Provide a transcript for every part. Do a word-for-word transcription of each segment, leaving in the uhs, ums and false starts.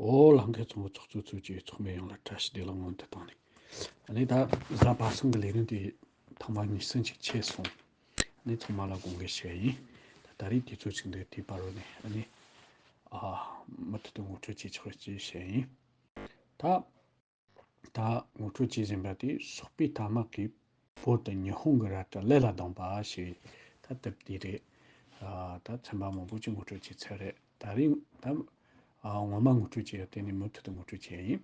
ཨོ་ལྷན་རྒྱས་ཚོགས་ཚོགས་གཙོ་ཚོས་ཀྱི་ཚོགས་མི་ཡོངས་ལ་བཀྲ་ཤིས་བདེ་ལེགས་སྔོན་དུ་བཏང་ནས། ཨ་ནི་ད་གཟའ་པ་སངས་ཀྱི་ལས་རིམ་དེ་ཐེངས་མ་གཉིས་གསུམ་ཅིག་ཆད་སོང་། ཨ་ནི་ཚང་མ་ལ་དགོངས་འགལ་ཞུ་ཡ་ཡིན། ད་ད་རེས་དུས་ཚོད་ཅིག་འདུག་དེའི་བར་རོ་ནས་ཨ་ནི་ཨ་མུ་མཐུད་དུ་ངོ་སྤྲོད་བྱེད་ཆོག་ཅེས་བཤད་ཡིན། ད་ད་ངོ་སྤྲོད་བྱེད་བཞིན་པ་དེ་སོག་པོའི་རྟ་དམག་གིས་བོད་དང་ཉི་ཧོང་གི་ར་ཏྲ་ལས་ལ་བསྡངས་པ་ཞེས་ད་དེབ་དེ་རེད། ཨ་ད་ཚན་པ་མང་པོ་ཅིག་ངོ་སྤྲོད་བྱས་ཚར་རེད། ད་རེས་ད་ཨ་ངོ་མ་ངོ་སྤྲོད་བྱས་ཡ་དེ་ནས་མུ་མཐུད་དུ་ངོ་སྤྲོད་བྱས་ཡ་ཡིན།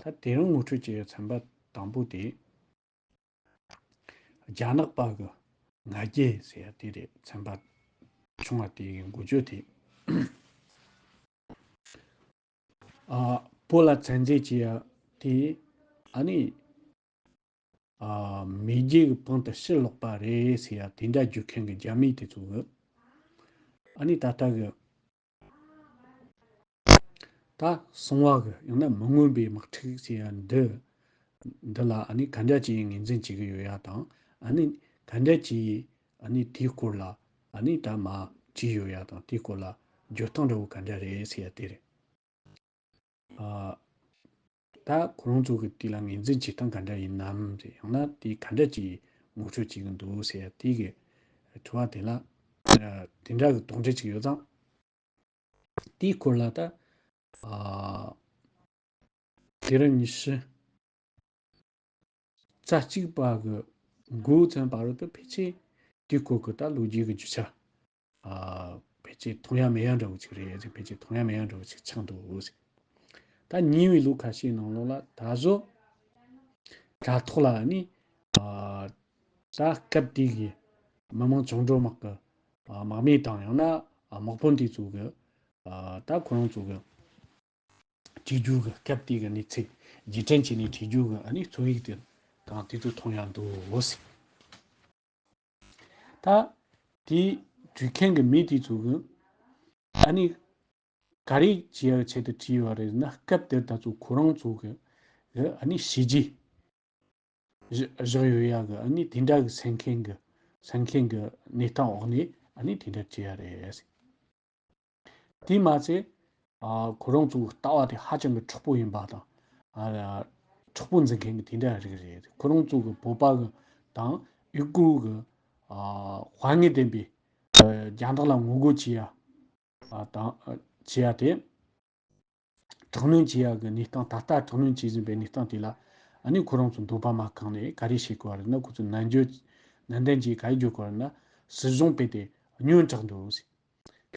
ད་དེ་རིང་ངོ་སྤྲོད་བྱས་ཡ་ཚན་པ་དང་པོ་དེ་རྒྱ་ནག་པ་གི་ང་རྒྱལ་ཟེར་ཡ་དེ་རེད། ཚན་པ་ཆུང་བ་དེ་གི་འགོ་བརྗོད་དེ། ཨ་བོད་ལ་བཙན་འཛུལ་བྱས་ཡ་དེ་ཨ་ནི་ཨ་མེས་རྒྱལ་གྱི་དཔུང་དུ་ཕྱིར་ལོག་པ་རེད་ཟེར་ཡ་དེ་འདྲ་བརྗོད་མཁན་གྱི་རྒྱ་མི་དེ་ཚོ་གི་ཨ་ནི་ད་ལྟ་གི་ད་གསང་བ་གི་ཡང་ན་མི་མངོན་པའི་དམག་འཁྲུག་ཟེར་ཡ་འདི་འདི་ལ་ཨ་ནི་ག་འདྲ་ཅིག་ངོས་འཛིན་བྱེད་ཀྱི་ཡོད་ཡ་དང་། ཨ་ནི་ག་འདྲ་ཅིག་ཨ་ནི་དེའི་སྐོར་ལ་ཨ་ནི་ད་མ་བྲིས་ཡོད་ཡ་དང་། དེའི་སྐོར་ལ་བརྗོད་སྟངས་འདྲ་བོ་ག་འདྲ་རེད་ཟེར་ཡ་དེ་རེད། ཨ་ད་ཁོ་རང་ཚོ་གི་དེ་ལ་ངོས་འཛིན་བྱེད་སྟངས་ག་འདྲ་ཡིན་ནམ་ཟེར། ཡང་ན་དེ་ག་འདྲ་ཅིག་ངོ་སྤྲོད་བྱེད་ཀྱི་འདུག་ཟེར་ཡ་དེ་གི་དྲི་བ་དེ་ལ་ཨ་དེ་འདྲ་གི་དོགས་འདྲི་ཅིག་ཡོད་ཙང་། དེའི་སྐོར་ལ་ད་ཨ་དེ་རིང་ཉི་ཤུ་རྩ་གཅིག་པ་གི་འགོ་ཚན་བར་དུ་ཕལ་ཆེར་དེའི་སྐོར་གྱི་ད་ལོ་རྒྱུས་ཀྱི་རྒྱུ་ཆ་ཨ་ཕལ་ཆེར་མཐོང་ཡ་མེད་ཡ་འདྲ་བོ་ཅིག་རེད་ཟེར། ཕལ་ཆེར་མཐོང་ཡ་མེད་ཡ་འདྲ་བོ་ཅིག་ཆགས་འདུག་ཟེར། ད་ཉེ་བའི་ལོ་ཁ་ཤས་ནང་ལོགས་ལ་ད་གཟོད་དྲ་ཐོག་ལ་ནི་ཨ་ད་སྐབས་དེ་གི་མི་དམངས་བཅིངས་འགྲོལ་དམག་གི་ཨ་དམག་མི་དང་ཡང་ན་ཨ་དམག་དཔོན་དེ་ཚོ་གི་ཨ་ད་ཁོ་རང་ཚོ་གི་བྲིས་རྒྱུ་གི་སྐབས་དེ་གི་གནས་ཚུལ་རྗེས་དྲན་བྱས་ནས་བྲིས་རྒྱུ་གི་ཨ་ནི་རྩོམ་ཡིག་དེ་དང་དེ་ཚོ་མཐོང་ཡ་འདུག་ཟེར། ད་དེའི་བྲིས་མཁན་གྱི་མི་དེ་ཚོ་གི་ཨ་ནི་ག་རེ་བྱེད་ཡ་ཆེད་དུ་བྲིས་ཡོད་རེད་ན། སྐབས་དེར་ད་ཚོ་ཁོ་རང་ཚོ་གི་གི་ཨ་ནི་བྱས་རྗེས་བཞག་བཞག་ཡོད་ཡ་གི་ཨ་ནི་དེ་འདྲ་གི་སེམས་མཁན་གི་སེམས་མཁན་གི་གནས་སྟངས་འོག་ནས་ཨ་ནི་དེ་འདྲ་བྲིས་ཡ་རེད། དེས་མ་ཚད་ཨ་ཁོ་རང་ཚོའི་ལྟ་བ་དེ་ཧ་ཅང་གི་མཁྲེགས་པོ་ཡིན་པ་དང་། ཨ་མཁྲེགས་པོ་འཛིན་མཁན་གྱི་དེ་འདྲ་རིགས་རེད། ཁོ་རང་ཚོ་གི་བོད་པ་གི་དང་ཡུ་གུར་གི་ཨ་དཔའ་ངར་ལྡན་པའི་ཨ་རྒྱ་ནག་ལ་ངོ་རྒོལ་བྱེད་ཡ་ཨ་དང་ཨ་བྱེད་ཡ་དེ་དྲག་གནོན་བྱེད་ཡ་གི་གནས་སྟངས། ད་ལྟ་དྲག་གནོན་བྱེད་བཞིན་པའི་གནས་སྟངས་དེ་ལ་ཨ་ནི་ཁོ་རང་ཚོ་འདོད་པ་མ་ཁེངས་ནས་ག་རེ་བྱེད་དགོས་པ་རེད་ན། ཁོ་ཚོ་ནན་བརྗོད་ནན་ཏན་གྱིས་ག་རེ་བརྗོད་དགོས་པ་རེད་ན། སྲིད་གཞུང་རྦད་དེ་སྙོན་དྲགས་འདུག་ཟེར།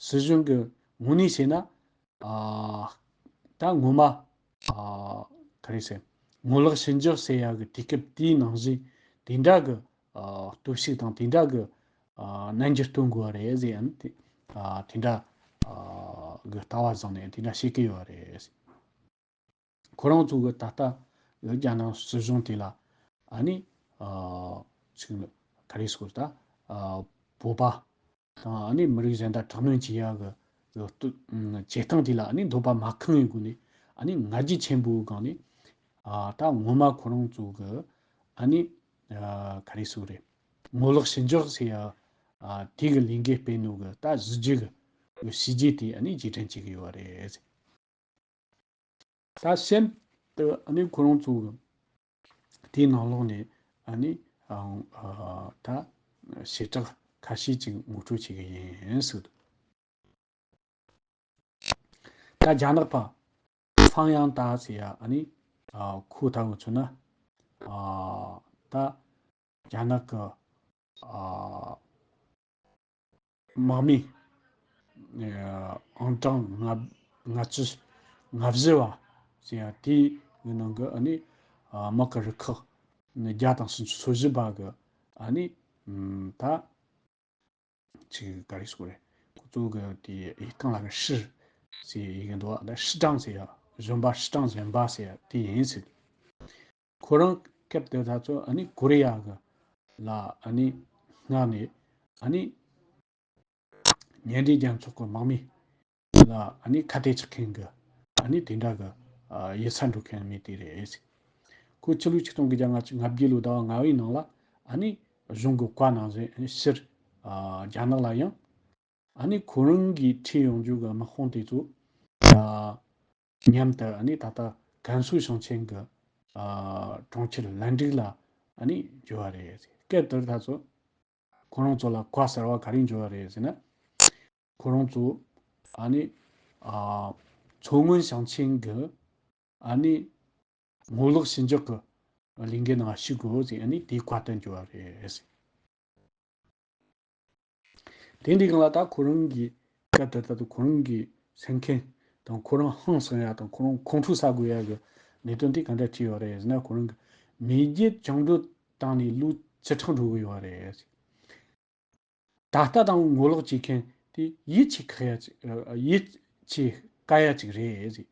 སྲིད་གཞུང་གི་ངོས་ནས་བཤད་ན། ཨ་ད་ངོ་མ་ཨ་ག་རེ་ཟེར། ངོ་ལོག་ཞི་འཇགས་ཟེར་ཡ་གི་དུས་སྐབས་དེའི་ནང་བཞིན་དེ་འདྲ་གི་ཨ་སྟོབས་ཤུགས་དང་དེ་འདྲ་གི་ཨ་རྣམ་འགྱུར་སྟོན་དགོས་པ་རེད་ཟེར། ཡང་དེ་ཨ་དེ་འདྲ་ཨ་གི་ལྟ་བ་བཟུང་ནས་དེ་འདྲ་བཤད་ཀྱི་ཡོད་རེད། ཁོ་རང་ཚོ་གི་ད་ལྟ་གི་རྒྱ་ནག་སྲིད་གཞུང་དེ་ལ་ཨ་ནི་ཨ་ཅིག་ག་རེ་ཟེར། ད་ཨ་བོད་པ་དང་ཨ་ནི་མི་རིགས་གཞན་དག་དྲག་གནོན་བྱེད་ཡ་གི་གི་སྟོ་བྱེད་སྟངས་དེ་ལ་ཨ་ནི་འདོད་པ་མ་ཁེངས་པའི་སྒོ་ནས་ཨ་ནི་ང་རྒྱལ་ཆེན་པོའི་སྒང་ནས་ཨ་ད་ངོ་མ་ཁོ་རང་ཚོ་གི་ཨ་ནི་ཨ་ག་རེ་ཟེར་རེད། ངོ་ལོག་ཞི་འཇགས་ཟེར་ཡ་ཨ་དེ་གི་ལས་འགུལ་སྤེལ་ནོ་གི་ད་གཟི་བརྗིད་གི་གི་བྱས་རྗེས་དེ་ཨ་ནི་རྗེས་དྲན་བྱེད་ཀྱི་ཡོད་རེད། ད་གཤམ་དུ་ཨ་ནི་ཁོ་རང་ཚོ་གི་དེའི་ནང་ལོགས་ནས་ཨ་ནི་ཨ་ཨ་ད་བྱེ་བྲག་ཁ་ཤས་ཅིག་ངོ་སྤྲོད་བྱེད་ཀྱི་ཡིན་ཟེར། ད་རྒྱ་ནག་པ་ཧྥང་ཡང་ཏ་ཟེར་ཡ་ཨ་ནི་ཨ་ཁོ་ལྟ་བུ་མཚོན་ན་ཨ་ད་རྒྱ་ནག་གི་ཨ་དམག་མི་ཨ་ཨང་གྲངས་ལྔ་ལྔ་བཅུ་ང་བཞི་བ་ཟེར་ཡ་དེའི་ནང་གི་ཨ་ནི་ཨ་དམག་གི་རུ་ཁག་བརྒྱ་དང་སུམ་ཅུ་སོ་བཞི་བ་གི་ཨ་ནི་ཨམ་ད་ཅིག་ག་རེ་ཟེར་དགོས་རེད། ཁོ་ཚོ་གི་དེ་ཡི་རྐང་ལག་གི་ཧྲི་ཟེར་ཡི་གེ་འདུག་ད་ཧྲི་ཀྲང་ཟེར་ཡ། གཞོན་པ་ཧྲི་ཀྲང་གཞོན་པ་ཟེར་ཡ་དེ་ཡིན་ཟེར། ཁོ་རང་སྐབས་དེ་ད་ཚོ་ཨ་ནི་ཀོ་རི་ཡ་གི་ལ་ཨ་ནི་མངགས་ནས་ཨ་ནི་གཉེན་སྒྲིག་རྒྱལ་ཚོགས་ཀྱི་དམག་མི་ལ་ཨ་ནི་ཁ་གཏད་གཅོག་མཁན་གྱི་ཨ་ནི་དེ་འདྲ་གི་ཨ་ཡིག་ཚང་འགྲོ་མཁན་མི་དེ་རེད། ཁོ་ཕྱི་ལོ་ཆིག་སྟོང་དགུ་བརྒྱ་ལྔ་བཅུ་ང་བརྒྱད་ལོ་ཟླ་བ་ལྔ་པའི་ནང་ལ་ཨ་ནི་གཞུང་གི་བཀའ་ནང་བཞིན་ཕྱིར་ཨ་རྒྱ་ནག་ལ་ཡང་ཨ་ནི་ཁོ་རང་གིས་ཁྲིད་ཡོང་རྒྱུ་གི་དམག་དཔུང་དེ་ཚོ་ཨ་ མཉམ་དུ་ཨ་ནི་ད་ལྟ་ཀན་སུའུ་ཞིང་ཆེན་གྱི་ཨ་གྲོང་ཁྱེར་ལན་ཀྲིག་ལ་ཨ་ནི་འབྱོར་བ་རེད། སྐབས་དེར་ད་ཚོ་ཁོ་རང་ཚོ་ལ་གོ་སྐབས་གསར་བ་ག་རེ་འབྱོར་བ་རེད་ཟེར་ན། ཁོ་རང་ཚོ་ཨ་ནི་ཨ་མཚོ་སྔོན་ཞིང་ཆེན་གྱི་ཨ་ནི་ངོ་ལོག་ཞི་འཇགས་ཀྱི་ལས་འགུལ་ནང་ཞུགས་དགོས་ཟེར་ཨ་ནི་དེའི་བཀའ་བསྟན་འབྱོར་བ་རེད། དེ་འདྲའི་སྒང་ལ་ད་ཁོ་རང་གི་སྐབས་དེར་ད་དུང་ཁོ་རང་གི་སེམས་ཁམས་དང་ཁོ་རང་ཧང་སང་ཡ་དང་ཁོ་རང་ཁོང་ཁྲོ་ཟ་དགོས་ཡ་གི་གནད་དོན་དེ་ག་འདྲ་འཁྲིད་ཡོད་རེད་ཟེར་ན། ཁོ་རང་གི་མེས་རྒྱལ་བཅིངས་འགྲོལ་བཏང་ནས་ལོ་བཅུ་ཕྲག་འགྲོ་གི་ཡོད་རེད། ད་ལྟ་དང་ངོ་ལོག་བྱེད་མཁན་དེ་ཡིད་ཆེས་ཁག་ཡ་ཅིག་ཡིད་ཆེས་དཀའ་ཡ་ཅིག་རེད་ཟེར།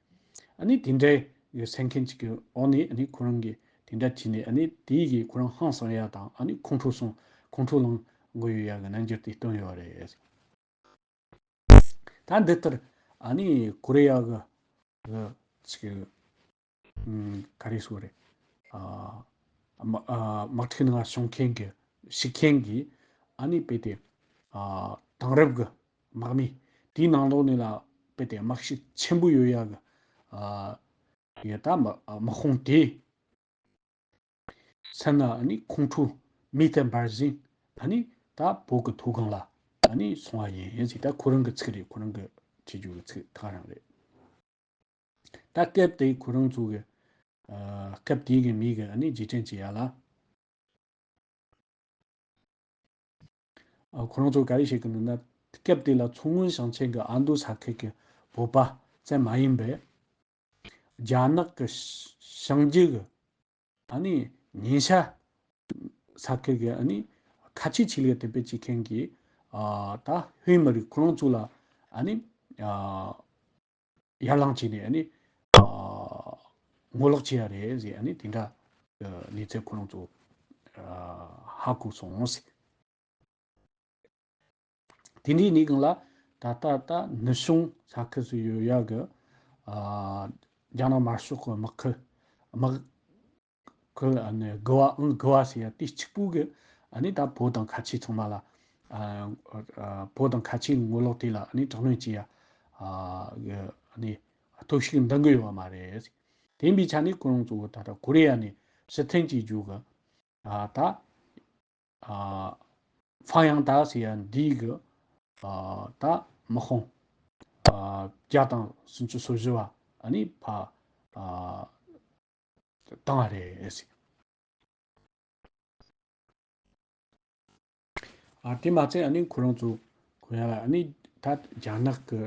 ཨ་ནི་དེ་འདྲའི་སེམས་ཁམས་ཅིག་གི་འོག་ནས་ཨ་ནི་ཁོ་རང་གིས་དེ་འདྲ་བྱས་ནས་ཨ་ནི་དེའི་གིས་ཁོ་རང་ཧང་སང་ཡ་དང་ཨ་ནི་ཁོང་ཁྲོ་སོང་ཁོང་ཁྲོ་ལངས་དགོས་ཡོད་ཡ་གི་རྣམ་འགྱུར་དེ་སྟོན་ཡོད་རེད། ད་འདི་ལྟར་ཨ་ནི་ཀོ་རི་ཡ་གི་གི་ཅིག་ག་རེ་ཟེར་རེད། ཨ་དམག་ཨ་དམག་འཁྲུག་ནང་བྱུང་མཁན་གྱི་ཤི་མཁན་གྱི་ཨ་ནི་དཔེ་དེ་ཨ་དེང་རབས་ཀྱི་དམག་མི་དེའི་ནང་ལོགས་ནས་ལ་དཔེ་དེ་དམག་ཤུགས་ཆེན་པོ་ཡོད་ཡ་གི་ཨ་ཡ་ད་དམག་དམག་དཔུང་དེ་སེམས་ན་ཨ་ནི་ཁོང་ཁྲོ་མེ་ལྟར་འབར་བཞིན་ཨ་ནི་ད་བོད་ཀྱི་མཐོ་སྒང་ལ་ཨ་ནི་སོང་བ་ཡིན་ཟེར། ད་ཁོ་རང་གི་ཚིག་རེད། ཁོ་རང་གི་ཁྲིད་རྒྱུ་གི་ཚིག་ད་ག་རང་རེད། ད་སྐབས་དེ་ཁོ་རང་ཚོ་གི་ཨ་སྐབས་དེའི་གི་མི་གི་ཨ་ནི་རྗེས་དྲན་བྱེད་ཡ་ལ། ཨ་ཁོ་རང་ཚོ་ག་རེ་བཤད་ཀྱི་འདུག་ན། སྐབས་དེ་ལ་མཚོ་སྔོན་ཞིང་ཆེན་གྱི་ཨ་མདོ་ས་ཁུལ་གྱི་བོད་པ་ཙམ་མ་ཡིན་པར་རྒྱ་ནག་གི་ཞིང་ཞིང་ཆེན་གྱི་ཨ་ནི་ཉིན་ཤར་ས་ཁུལ་གྱི་ཨ་ནི་ཁ་ཆེ་ཆོས་ལུགས་དད་པ་བྱེད་མཁན་གྱི་ཨ་ད་ཧུའེ་མི་རིགས་ཁོ་རང་ཚོ་ལ་ཨ་ནི་ཨ་ཡར་ལངས་བྱས་ནས་ཨ་ནི་ཨ་ངོ་ལོག་བྱས་ཡ་རེད་ཟེར། ཨ་ནི་དེ་འདྲ་གནས་ཚུལ་ཁོ་རང་ཚོ་ཨ་ཧ་གོ་སོང་ཟེར། དེ་འདྲའི་གནས་སྒང་ལ་ད་ལྟ་ད་ནུབ་བྱང་ས་ཁུལ་སུ་ཡོད་ཡ་གི་ཨ་རྒྱ་ནག་དམར་ཤོག་གི་དམག་ཁུལ་དམག་ཁུལ་ཨ་ནི་དགུ་བ་ཨང་དགུ་བ་ཟེར་ཡ་དེ་གཅིག་པུ་གི་ཨ་ནི་ད་བོད་དང་ཁ་ཆེ་ཚང་མ་ལ་ཨ་ཨ་བོད་དང་ཁ་ཆེའི་ངོ་ལོག་དེ་ལ་ཨ་ནི་དྲག་གནོན་བྱེད་ཡ་ཨ་གི་ཨ་ནི་སྟོབས་ཤུགས་འདོན་གི་ཡོད་པ་མ་རེད། དེ་ཡིན་པའི་ཆ་ནས་ཁོ་རང་ཚོ་ད་ལྟ་ཀོ་རི་ཡ་ནས་ཕྱིར་འཐེན་བྱེད་རྒྱུ་གི་ཨ་ད་ཨ་ཧྥང་ཡང་ཏ་ཟེར་ཡ་འདི་གི་ཨ་ད་དམག་དཔུང་ཨ་བརྒྱ་དང་སུམ་ཅུ་སོ་བཞི་བ་ཨ་ནི་ཕ་ཨ་བཏང་བ་རེད་ཟེར། ཨ་དེ་མ་ཚད་ཨ་ནི་ཁོ་རང་ཚོ་ཁོ་ཡ་ལ་ཨ་ནི་ད་རྒྱ་ནག་གི་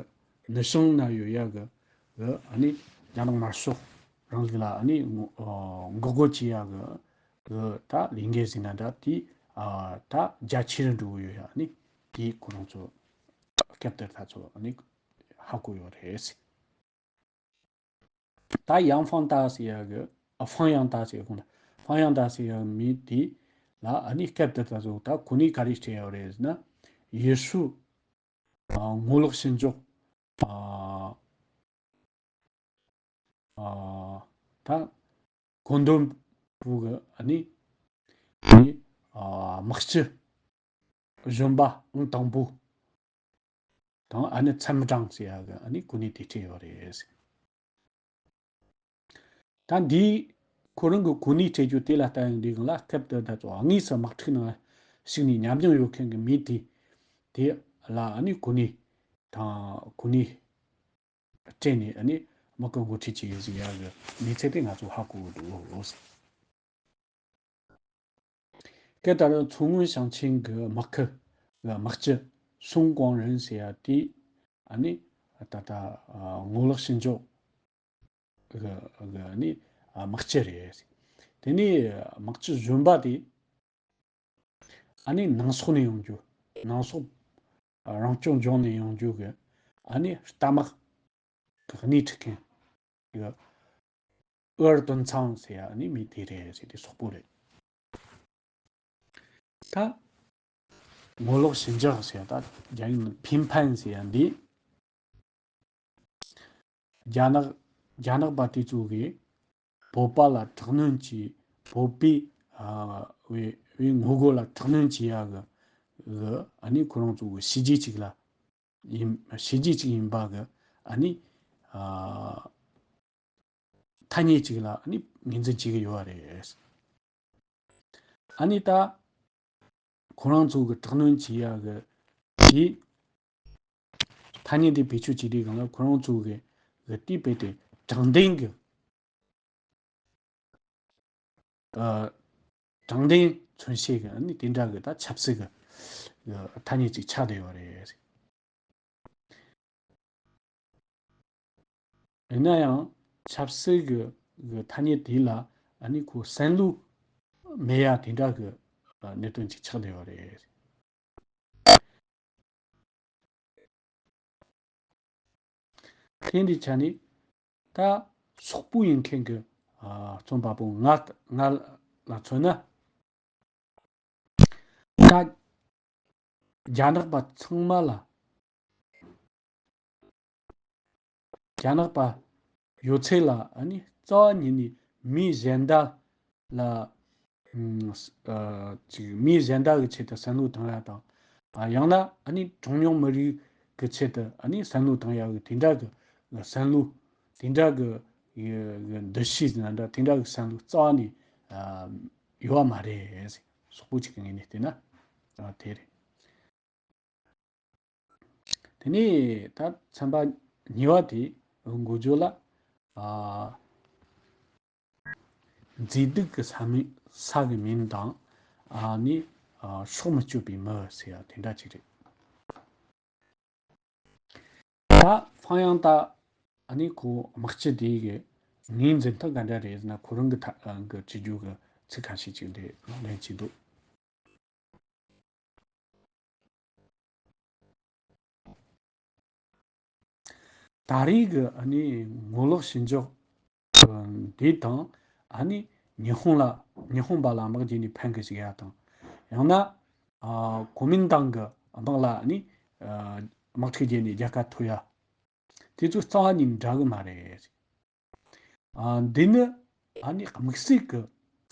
ནུབ་བྱང་ན་ཡོད་ཡ་གི་གི་ཨ་ནི་རྒྱ་ནག་དམར་ཤོག་རིང་ལུགས་ལ་ཨ་ནི་ངོ་ཨ་འགོག་རྒོལ་བྱེད་ཡ་གི་གི་ད་ལས་འགན་ཟིན་ན་འདྲ་དེ་ཨ་ད་རྒྱ་ཆེ་རུ་འགྲོ་གི་ཡོད་ཡ། ཨ་ནི་དེ་ཁོ་རང་ཚོ་སྐབས་དེར་ད་ཚོ་ཨ་ནི་ཧ་གོ་ཡོད་རེད་ཟེར། ད་ཡང་ཧྥང་ཏ་ཟེར་ཡ་གི་ཨ་ཧྥང་ཡང་ཏ་ཟེར་གོང་ལ་ཧྥང་ཡང་ཏ་ཟེར་ཡ་མི་དེ་ལ་ཨ་ནི་སྐབས་དེར་ད་ཚོ་ད་གོ་གནས་ག་རེ་སྤྲད་ཡོད་རེད་ཟེར་ན། ཡེ་ཤུ་ཨ་ངོ་ལོག་ཞི་འཇགས་ཨ་ཨ་ད་བཀོད་འདོམས་པུའུ་གི་ཨ་ནི་ཨ་ནི་ཨ་དམག་སྤྱི་གཞོན་པ་ཨང་དང་པོ་དང་ཨ་ནི་ཚན་ཀྲང་ཟེར་ཡ་གི་ཨ་ནི་གོ་གནས་དེ་སྤྲད་ཡོད་རེད། ད་འདིའི་ཁོ་རང་གི་གོ་གནས་སྤྲད་རྒྱུ་དེ་ལ་ལྟ་ཡོང་དུས་སྒང་ལ་སྐབས་དེ་ད་ཚོ་དངོས་སུ་དམག་འཁྲུག་ནང་ཞུགས་ནས་ཉམས་མྱོང་ཡོད་མཁན་གྱི་མི་དེ་དེ་ལ་ཨ་ནི་གོ་གནས་དང་གོ་གནས་སྤྲད་ནས་ཨ་ནི་དམག་གི་འགོ་ཁྲིད་ཅིག་ཡིན་ཟེར་ཡ་གི་གནས་ཚུལ་དེ་ང་ཚོ་ཧ་གོ་གི་འདུག། སྐབས་དེར་མཚོ་སྔོན་ཞིང་ཆེན་གྱི་དམག་ཁུལ་གྱི་དམག་སྤྱི་སུང་ཀོང་རེན་ཟེར་ཡ་དེ་ཨ་ནི་ད་ལྟ་ངོ་ལོག་ཞི་འཇགས་གི་གི་ཨ་ནི་དམག་སྤྱི་རེད། དེ་ནས་དམག་སྤྱི་གཞོན་པ་དེ་ཨ་ནི་ནང་སོག་ནས་ཡོང་རྒྱུ། ནང་སོག་རང་སྐྱོང་ལྗོངས་ནས་ཡོང་རྒྱུ་གི་ཨ་ནི་རྟ་དམག་གི་སྣེ་ཁྲིད་མཁན་གི་ཨར་ཏུན་ཚང་ཟེར་ཡ་ཨ་ནི་མི་དེ་རེད་ཟེར། དེ་སོག་པོ་རེད། ད་ངོ་ལོག་ཞི་འཇགས་ཟེར་ཡ་ད་རྒྱ་ཡིག་ནང་ཕིན་ཕན་ཟེར་ཡ་འདི། རྒྱ་ནག་རྒྱ་ནག་པ་དེ་ཚོ་གིས་བོད་པ་ལ་དྲག་གནོན་གྱིས་བོད་པའི་ཨ་བའི་བའི་ངོ་རྒོལ་ལ་དྲག་གནོན་བྱེད་ཡ་གི་གི་ཨ་ནི་ཁོ་རང་ཚོ་གི་བྱས་རྗེས་ཅིག་ལ་ཡིན། བྱས་རྗེས་ཅིག་ཡིན་པ་གི་ཨ་ནི་ཨ་ ཐ་སྙད་ཅིག་ལ་ཨ་ནི་ངོས་འཛིན་བྱེད་ཀྱི་ཡོད་རེད། ཨ་ནི་ད་ཁོ་རང་ཚོ་གི་དྲག་གནོན་བྱེད་ཡ་གི་དེ་ཐ་སྙད་དེ་བེད་སྤྱོད་བྱེད་དུས་སྒང་ལ་ཁོ་རང་ཚོ་གི་གི་དེ་དཔེ་དེ་དྲང་བདེན་གི་ཨ། དྲང་བདེན་མཚོན་བྱེད་ཀྱི་ཨ་ནི་དེ་འདྲ་གི་ད་ཆབ་སྲིད་ཀྱི་ཐ་སྙད་ཅིག་ཆགས་བསྡད་ཡོད་རེད། ཡིན་ན་ཡང་ཆབ་སྲིད་ཀྱི་གི་ཐ་སྙད་དེ་ལ་ཨ་ནི་ཁོ་བསམ་བློ་མེད་ཡ་དེ་འདྲ་གི་གནད་དོན་ཅིག་ཆགས་བསྡད་ཡོད་རེད། དེ་འདི་ཆ་ནི་ད་སོག་པོ་ཡིན་མཁན་གྱི་ཨ། རྩོམ་པ་པོ་ང་ང་ལ་མཚོན་ན། ད་རྒྱ་ནག་པ་ཚང་མ་ལ། རྒྱ་ནག་པ་ཡོད་ཚད་ལ་ཨ་ནི་རྩ་བ་ཉིད་ནས་མི་གཞན་དག་ལ་ཨ་ཅིག་མི་གཞན་དག་གི་ཆེད་དུ་བསམ་བློ་བཏང་ཡ་དང་། ཨ་ཡང་ན་ཨ་ནི་གྲངས་ཉུང་མི་རིགས་ཀྱི་ཆེད་དུ་ཨ་ནི་བསམ་བློ་བཏང་ཡ་གི་དེ་འདྲ་གི་བསམ་བློ། དེ་འདྲ་གི་འདུ་ཤེས་ཟེར་ན་འདྲ། དེ་འདྲ་གི་བསམ་བློ་རྩ་བ་ནས་ཡོད་པ་མ་རེད། སོག་པོ་ཅིག་གི་ངོས་ནས་བལྟས་ན་དེ་རེད། དེ་ནས་ད་ཚན་པ་གཉིས་པ་དེ་འགོ་བརྗོད་ལ། ཨ། མཛེས་སྡུག་གི་ས་མིང་ས་གི་མིང་དང་། ཨ་ནི། ཨ། སྲོག་མི་གཅོད་པའི་མི་ཟེར་ཡ་དེ་འདྲ་ཅིག་རེད། ད་ཧྥང་ཡང་ཏ་ཨ་ནི་ཁོ་དམག་སྤྱི་དེ་གི་ངོས་འཛིན་སྟངས་ག་འདྲ་རེད་ཟེར་ན། ཁོ་རང་གི་ཐ་གི་བྱེད་རྒྱུ་གི་ཚིག་ཁ་ཤས་ཅིག་འདི་ལེན་གྱི་འདུག་ད་རེས་ཀྱི་ཨ་ནི་ངོ་ལོག་བྱེད་འཇོག་འདི་དང་། ཨ་ནི་ཉི་ཧོང་ལ་ཉི་ཧོང་པ་ལ་དམག་བརྒྱབ་ནས་ཕམ་གི་བཅུག་ཡ་དང་། ཡང་ན་ཨ་གོ་མིན་ཏང་གི་དམག་ལ་ཨ་ནི་ཨ་དམག་འཁྲུག་བརྒྱབ་ནས་རྒྱལ་ཁ་ཐོབ་ཡ། དེ་ཚོ་རྩ་བ་ནས་འདྲ་གི་མ་རེད། ཨ་འདི་ནི་ཨ་ནི་དམིགས་བསལ་གི་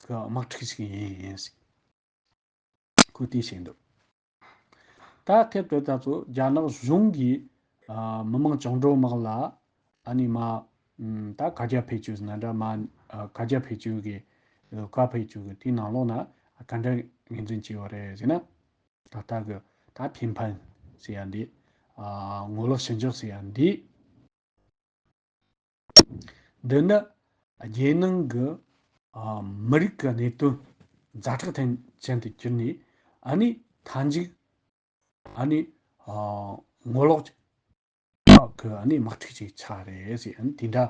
གི་དམག་འཁྲུག་ཅིག་ཡིན། ཁོས་དེ་བཤད་འདུག་ད་ཐེབས་དེ་ད་ཚོ་རྒྱ་ནག་གཞུང་གིས་ཨ་མི་དམངས་བཅིངས་འགྲོལ་དམག་ལ་ཨ་ནི་མ་ཨམ་ད་གན་རྒྱ་ཕེབས་བཅུག་ཟེར་ན་འདྲ། མ་ཨ་གན་རྒྱ་ཕེབས་བཅུག་གི་གན་ཕེབས་བཅུག་གི་དེའི་ནང་ལོགས་ན་ག་འདྲ་ངོས་འཛིན་བྱས་ཡོད་རེད་ཟེར་ན། ད་ལྟ་གི་ད་ཕིན་ཕན་ཟེར་ཡ་འདི་ཨ་ངོ་ལོག་བྱེད་འཇོག་ཟེར་ཡ་འདི། འདི་ནི་རྒྱལ་ནང་གི་ཨ་མི་རིགས་ཀྱི་གནད་དོན་ཛ་དྲག་ཐན་ཅན་དུ་གྱུར་ནས། ཨ་ནི་མཐའ་མཇུག་ཨ་ནི་ཨ་ངོ་ལོག་གི་ཨ་ནི་དམག་འཁྲུག་ཅིག་ཆགས་རེད་ཟེར། ཨ་ནི་དེ་འདྲ་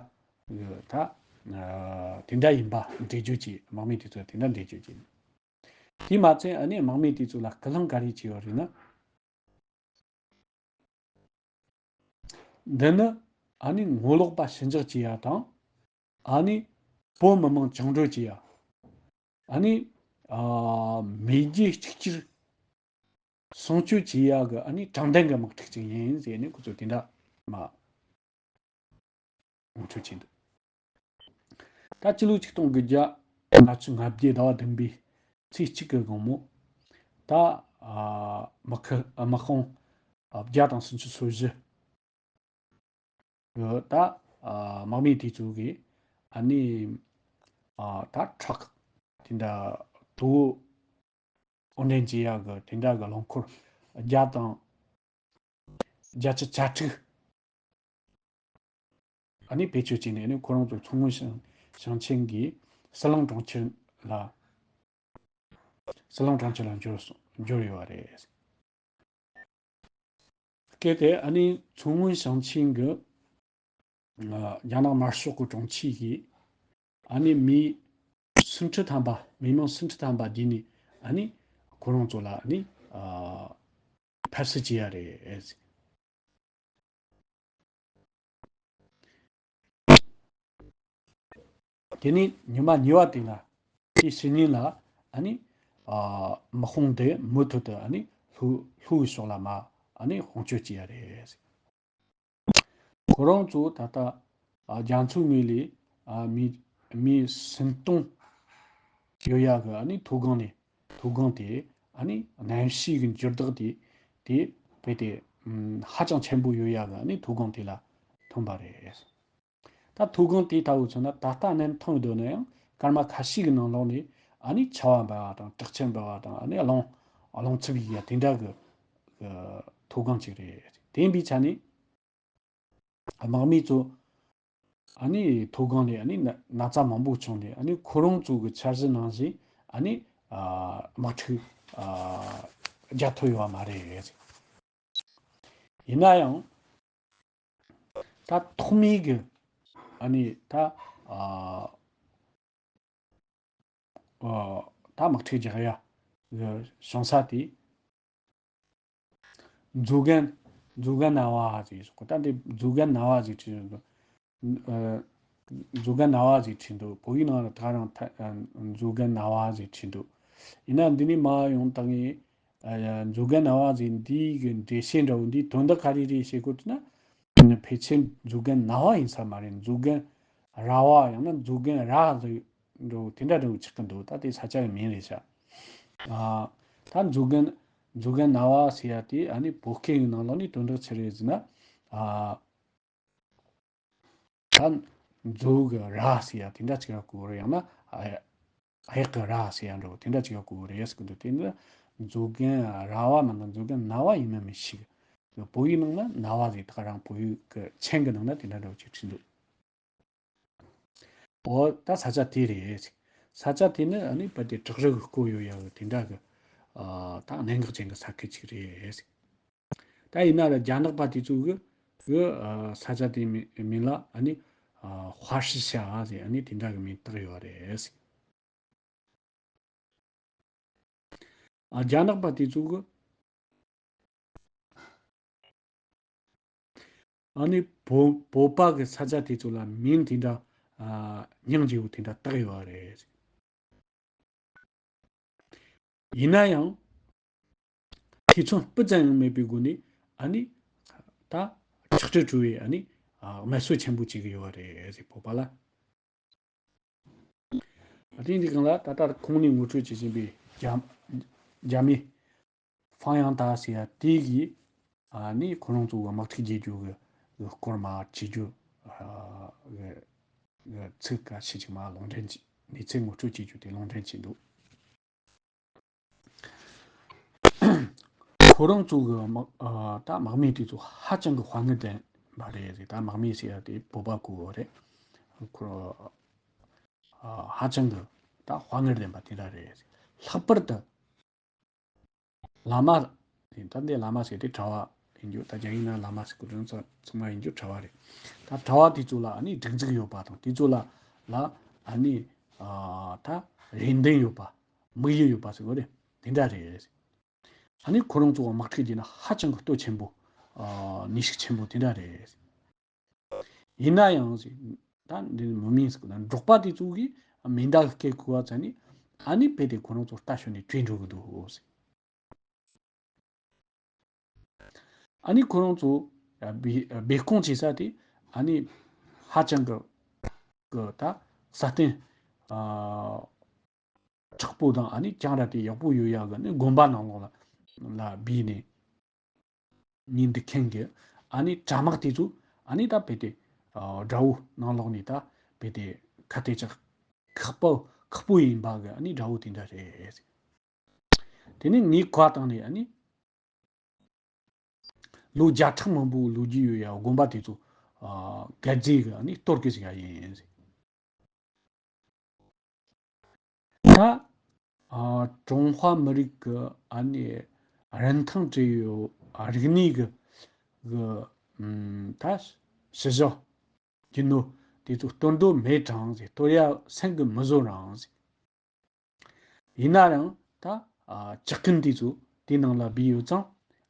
གི་ད་ཨ་དེ་འདྲ་ཡིན་པ་འགྲེལ་བརྗོད་ཀྱིས། དམག་མི་དེ་ཚོས་དེ་འདྲ་འགྲེལ་བརྗོད་ཀྱིས། དེ་མ་ཚད་ཨ་ནི་དམག་མི་དེ་ཚོ་ལ་སྐུལ་སློང་ག་རེ་བྱས་ཡོད་རེད་ན། འདི་ནི་ཨ་ནི་ངོ་ལོག་པ་ཞི་འཇགས་བྱེད་ཡ་དང་། ཨ་ནི་བོད་མི་མང་བཅིངས་འགྲོལ་བྱེད་ཡ། ཨ་ནི་ཨ་མེས་རྒྱལ་གཅིག་གྱུར་སྲུང་སྐྱོབ་བྱེད་ཡ་གི་ཨ་ནི་དྲང་བདེན་གྱི་དམག་འཁྲུག་ཅིག་ཡིན་ཟེར་ནས་ཁོ་ཚོས་དེ་འདྲ་མ་ངོ་སྤྲོད་བྱས་འདུག་ད་ཕྱི་ལོ་ཆིག་སྟོང་དགུ་བརྒྱ་ལྔ་བཅུ་ང་བརྒྱད་ཟླ་བ་བདུན་པའི་ཚེས་གཅིག་གི་དགོང་མོ། ད་ཨ་དམག་ཁུལ་དམག་དཔུང་ཨ་བརྒྱ་དང་སུམ་ཅུ་སོ་བཞི་གི་ད་ཨ་དམག་མི་དེ་ཚོ་གིས་ཨ་ནི་ཨ་ད་ཊྲག་དེ་འདྲ་དོ་དབོར་འདྲེན་བྱེད་ཡག་གི་དེ་འདྲ་གི་རླངས་འཁོར་བརྒྱ་དང་བརྒྱད་ཅུ་གྱ་དྲུག་ཨ་ནི་བེད་སྤྱོད་བྱས་ནས། ཨ་ནི་ཁོ་རང་ཚོ་མཚོ་སྔོན་ཞིང་ཞིང་ཆེན་གྱི་ཟི་ལིང་གྲོང་ཁྱེར་ལ། ཟི་ལིང་གྲོང་ཁྱེར་ལ་འབྱོར་སོང་འབྱོར་ཡོད་པ་རེད། གལ་ཏེ་ཨ་ནི་མཚོ་སྔོན་ཞིང་ཆེན་གྱི་ཨ་རྒྱ་ནག་དམར་ཤོག་གི་དྲུང་ཆེ་གིས་ཨ་ནི་མི་སུམ་ཁྲི་ཐམ་པ། མི་མང་སུམ་ཁྲི་ཐམ་པ་བསྡུས་ནས་ཨ་ནི་ཁོ་རང་ཚོ་ལ་ཨ་ནི་ཨ་ཕར་སེལ་བྱས་ཡ་རེད། དེ་ནས་ཉི་མ་གཉིས་པ་དེ་ལ། དེའི་ཕྱི་ཉིན་ལ་ཨ་ནི་ཨ་དམག་དཔུང་དེ་མུ་མཐུད་དུ་ཨ་ནི་ལྷོ་ལྷོའི་ཕྱོགས་ལ་མ་ཨ་ནི་དཔུང་སྐྱོད་བྱས་ཡ་རེད། ཁོ་རང་ཚོ་ད་ལྟ་ཨ་རྒྱ་མཚོའི་ངོས་ལས་ཨ་མི་མི་སུམ་སྟོང་ཡོད་ཡ་གི་ཨ་ནི་མཐོ་སྒང་ནས། མཐོ་སྒང་དེ་ཨ་ནི་གནམ་གཤིས་ཀྱི་འགྱུར་ལྡོག་དེ་དེ་དཔེ་དེ་ཧ་ཅང་ཆེན་པོ་ཡོད་ཡ་གི་ཨ་ནི་མཐོ་སྒང་དེ་ལ་ཐོན་པ་རེད། ད་མཐོ་སྒང་དེ་ལྟ་བུ་མཚོན་ན་ད་ལྟ་གནས་ཐང་དུ་ན་ཡང་སྐར་མ་ཁ་ཤས་ཀྱི་ནང་ལོགས་ནས་ཨ་ནི་ཆར་པ་འབབ་པ་དང་དྲག་ཆར་འབབ་པ་དང་ཨ་ནི་རླུང་རླུང་འཚུབ་ཡས་དེ་འདྲ་གི་གི་མཐོ་སྒང་ཅིག་རེད། དེ་ཡིན་པའི་ཆ་ནས་དམག་མི་ཚོ་ཨ་ནི་མཐོ་སྒང་ལ་ཨ་ནི་ན་ན་ཚ་མང་པོ་བྱུང་ནས་ཨ་ནི་ཁོ་རང་ཚོ་གི་འཆར་གཞི་ནང་བཞིན་ཨ་ནི་ཨ་དམག་འཁྲུག་ཨ་རྒྱག་ཐུབ་ཡོད་པ་མ་རེད། ཡིན་ན་ཡང་ད་ཐོག་མའི་གི་ཨ་ནི་ད་ཨ་ཨ་ད་དམག་འཁྲུག་རྒྱག་ཡ་གི་བྱུང་ས་དེ་མཛོ་རྒན་མཛོ་རྒན་ན་བ་ཟེར་གོ། ད་འདི་མཛོ་རྒན་ན་བ་ཟེར་བྲིས་འདུག་ཨ་མཛོ་རྒན་ན་བ་ཟེར་བྲིས་འདུག་བོད་ཡིག་ནང་ལ་ད་རང་ད་ཨ་མཛོ་རྒན་ན་བ་ཟེར་བྲིས་འདུག་ཡིན་ན་འདི་ནས་མར་ཡོང་དང་ངས་ཨ་ཡ་མཛོ་རྒན་ན་བ་ཟེར་འདི་གི་འགྲེལ་བཤད་འདྲ་བོ་འདིའི་དོན་དག་ག་རེ་རེད་ཞེས་གོ་དུས་ན། ཕལ་ཆེར་མཛོ་རྒན་ན་བ་ཡིན་ས་མ་རེད། མཛོ་རྒན་ར་བ་ཡང་ན་མཛོ་རྒན་ར་ཟེར་འགྲོ་དེ་འདྲ་འགྲོ་ཆགས་ཀྱི་འདུག་ད་དེ་ས་ཆ་གི་མིང་རེད་ཤག་ཨ་ད་མཛོ་རྒན་མཛོ་རྒན་ན་བ་ཟེར་ཡ་དེ་ཨ་ནི་བོད་སྐད་ཀྱི་ནང་ལོགས་ནས་དོན་དག་ཆི་རེད་ཟེར་ན། ཨ་ད་མཛོ་གི་ར་ཟེར་ཡ་དེ་འདྲ་ཅིག་ལ་གོ་རེད། ཡང་ན་ཨ་གཡག་གི་ར་ཟེར་ཡ་འདྲ་བོ་དེ་འདྲ་ཅིག་ལ་གོ་རེད་ཟེར་གི་འདུག་དེ་ནི་མཛོ་རྒན་ར་བ་མིན་ན་མཛོ་རྒན་ན་བ་ཡིན་མིན་མི་ཤེས་གི། བོད་ཡིག་ནང་ན་ན་བ་ཟེར་ད་རང་བོད་ཡིག་གི་མཆན་གི་ནང་ན་དེ་འདྲ་འདྲ་བོ་ཅིག་བྲིས་འདུག་འོ་ད་ས་ཆ་དེ་རེད། ས་ཆ་དེ་ནི་ཨ་ནི་བོད་དེ་བྲག་རི་གི་བརྐོས་ཡོད་ཡ་གི་དེ་འདྲ་གི་ཨ་ད་གནད་འགག་ཅན་གི་ས་ཁུལ་ཅིག་རེད། ད་ཡིན་ན་ར་རྒྱ་ནག་པ་དེ་ཚོ་གི་གི་ཨ་ས་ཆ་དེ་མི་མིང་ལ་ཨ་ནི་ཨ་ཧྭ་ཧྲི་ཤ་ཟེར་ཨ་ནི་དེ་འདྲ་གི་མིང་བཏགས་ཡོད་རེད། ཨ་རྒྱ་ནག་པ་དེ་ཚོ་གི་ཨ་ནི་བོད་བོད་པ་གི་ས་ཆ་དེ་ཚོ་ལ་མིང་དེ་འདྲ་ཨ་མིང་བརྗེ་པོ་དེ་འདྲ་བཏགས་ཡོད་རེད། ཡིན་ན་ཡང་ཐེ་ཚོམ་སྤུ་ཙམ་ཡང་མེད་པའི་སྒོ་ནས་ཨ་ནི་ད་ཆག་སྒྲིལ་བྲོ་བའི་ཨ་ནི་ཨ་དམར་གསོད་ཆེན་པོ་བྱེད་ཀྱི་ཡོད་རེད་ཟེར་བོད་པ་ལ། ཨ་དེ་འདི་གང་ལ་ད་ལྟ་ཁོང་ནས་ངོ་སྤྲོད་བྱེད་བཞིན་པའི་རྒྱ་རྒྱ་མི་ཧྥང་ཡང་ཏ་ཟེར་ཡ་དེ་གིས་ཨ་ནི་ཁོ་རང་ཚོ་གི་དམག་འཁྲུག་རྒྱག་རྒྱུ་གི་གི་སྐོར་མ་བྱེད་རྒྱུ་ཨ་གི་གི་ཚིག་ཁ་ཤས་ཅིག་མ་ལུང་འདྲེན་བྱེད་གནས་ཚུལ་ངོ་སྤྲོད་བྱེད་རྒྱུ་དེ་ལུང་འདྲེན་བྱས་འདུག་ཁོ་རང་ཚོ་གི་དམག་ཨ་ད་དམག་མི་དེ་ཚོ་ཧ་ཅང་གི་དཔའ་ངར་ལྡན་པ་རེད། ད་དམག་མི་ཟེར་ཡ་དེ་བོད་པ་གོ་རེད། ཁོ་ཨ་ཧ་ཅང་གི་ད་དཔའ་ངར་ལྡན་པ་དེ་འདྲ་རེད། ལྷག་པར་དུ་བླ་མ་དེ་ད་འདི་བླ་མ་ཟེར་དེ་གྲྭ་བ་ཡིན་རྒྱུ། ད་རྒྱ་ཡིག་ནང་བླ་མ་ཟེར་གོ་དོན་ཚང་མ་ཡིན་རྒྱུ་གྲྭ་བ་རེད། ད་གྲྭ་བ་དེ་ཚོ་ལ་ཨ་ནི་སྒྲིག་འཛུགས་ཡོད་པ་དང་དེ་ཚོ་ལ་ལ་ཨ་ནི་ཨ་ད་རེ་འདུན་ཡོད་པ། དམིགས་ཡུལ་ཡོད་པ་ཟེར་དགོས་རེད། དེ་འདྲ་རེད། ཨ་ནི་ཁོ་རང་ཚོ་དམག་འཁྲུག་བྱས་ན་ཧ་ཅང་གི་གཏོ་ཆེན་པོ། ཨ་ནུས་ཤུགས་ཆེན་པོ་དེ་འདྲ་རེད། ཡིན་ན་ཡང་ཟེར། ད་འདི་མི་མིན་ཟེར་གི་ན་འབྲོག་པ་དེ་ཚོ་གིས་མེ་མདའ་གི་སྐད་གོ་བ་ཙམ་ནས་ཨ་ནི་རྦད་དེ་ཁོ་རང་ཚོ་རྟ་ཞོན་ནས་བྲོས་འགྲོ་གི་འདུག་ཟེར། ཨ་ནི་ཁོ་རང་ཚོ་སྦས་སྦས་སྐུང་བྱེད་ས་དེ་ཨ་ནི་ཧ་ཅང་གི་གི་ད་ས་སྟེང་ཨ་མཁྲེགས་པོ་དང་ཨ་ནི་གྱང་ར་དེ་ཡག་པོ་ཡོད་ཡག་གི་ནི་དགོན་པ་ནང་ལོགས་ལ་ལ་སྦས་ནས་ཉིན་འདི་ཁེངས་གི་ཨ་ནི་གྲྭ་དམག་དེ་ཚོ་ཨ་ནི་ད་རྦད་དེ་ཨ་དགྲ་བོ་ནང་ལོགས་ནས་ད་རྦད་དེ་ཁ་གཏད་ཅག་ཁག་པོ་ཁག་པོ་ཡིན་པ་གི་ཨ་ནི་དགྲ་བོ་དེ་འདྲ་རེད། དེ་ནས་ངའི་གོ་བ་བཏང་ནས་ཨ་ནི་ལོ་བརྒྱ་ཕྲག་མང་པོའི་ལོ་རྒྱུས་ཡོད་ཡ་དགོན་པ་དེ་ཚོ་ཨ་ག་རྫས་གི་ཨ་ནི་གཏོར་གི་ཟིག་ཡ་ཡིན། ད་ཨ་ཀྲུང་ཧྭ་མི་རིགས་ཀྱི་ཨ་ནི་རིན་ཐང་བྲལ་ཡོད་ཨ་རིག་གནས་ཀྱི་གི་ཨམ་ད་ཕྱི་བཞག་རྒྱུ་ནོར་དེ་ཚོ་གཏོར་འདོད་མེད་གྲང་ཟེར། གཏོར་ཡ་སེམས་ཀྱི་མི་བཟོད་རང་ཟེར། ཡིན་ན་ཡང་ད་ཨ་ཇག་རྐུན་དེ་ཚོ་དེ་ནང་ལ་སྦས་ཡོད་ཙང་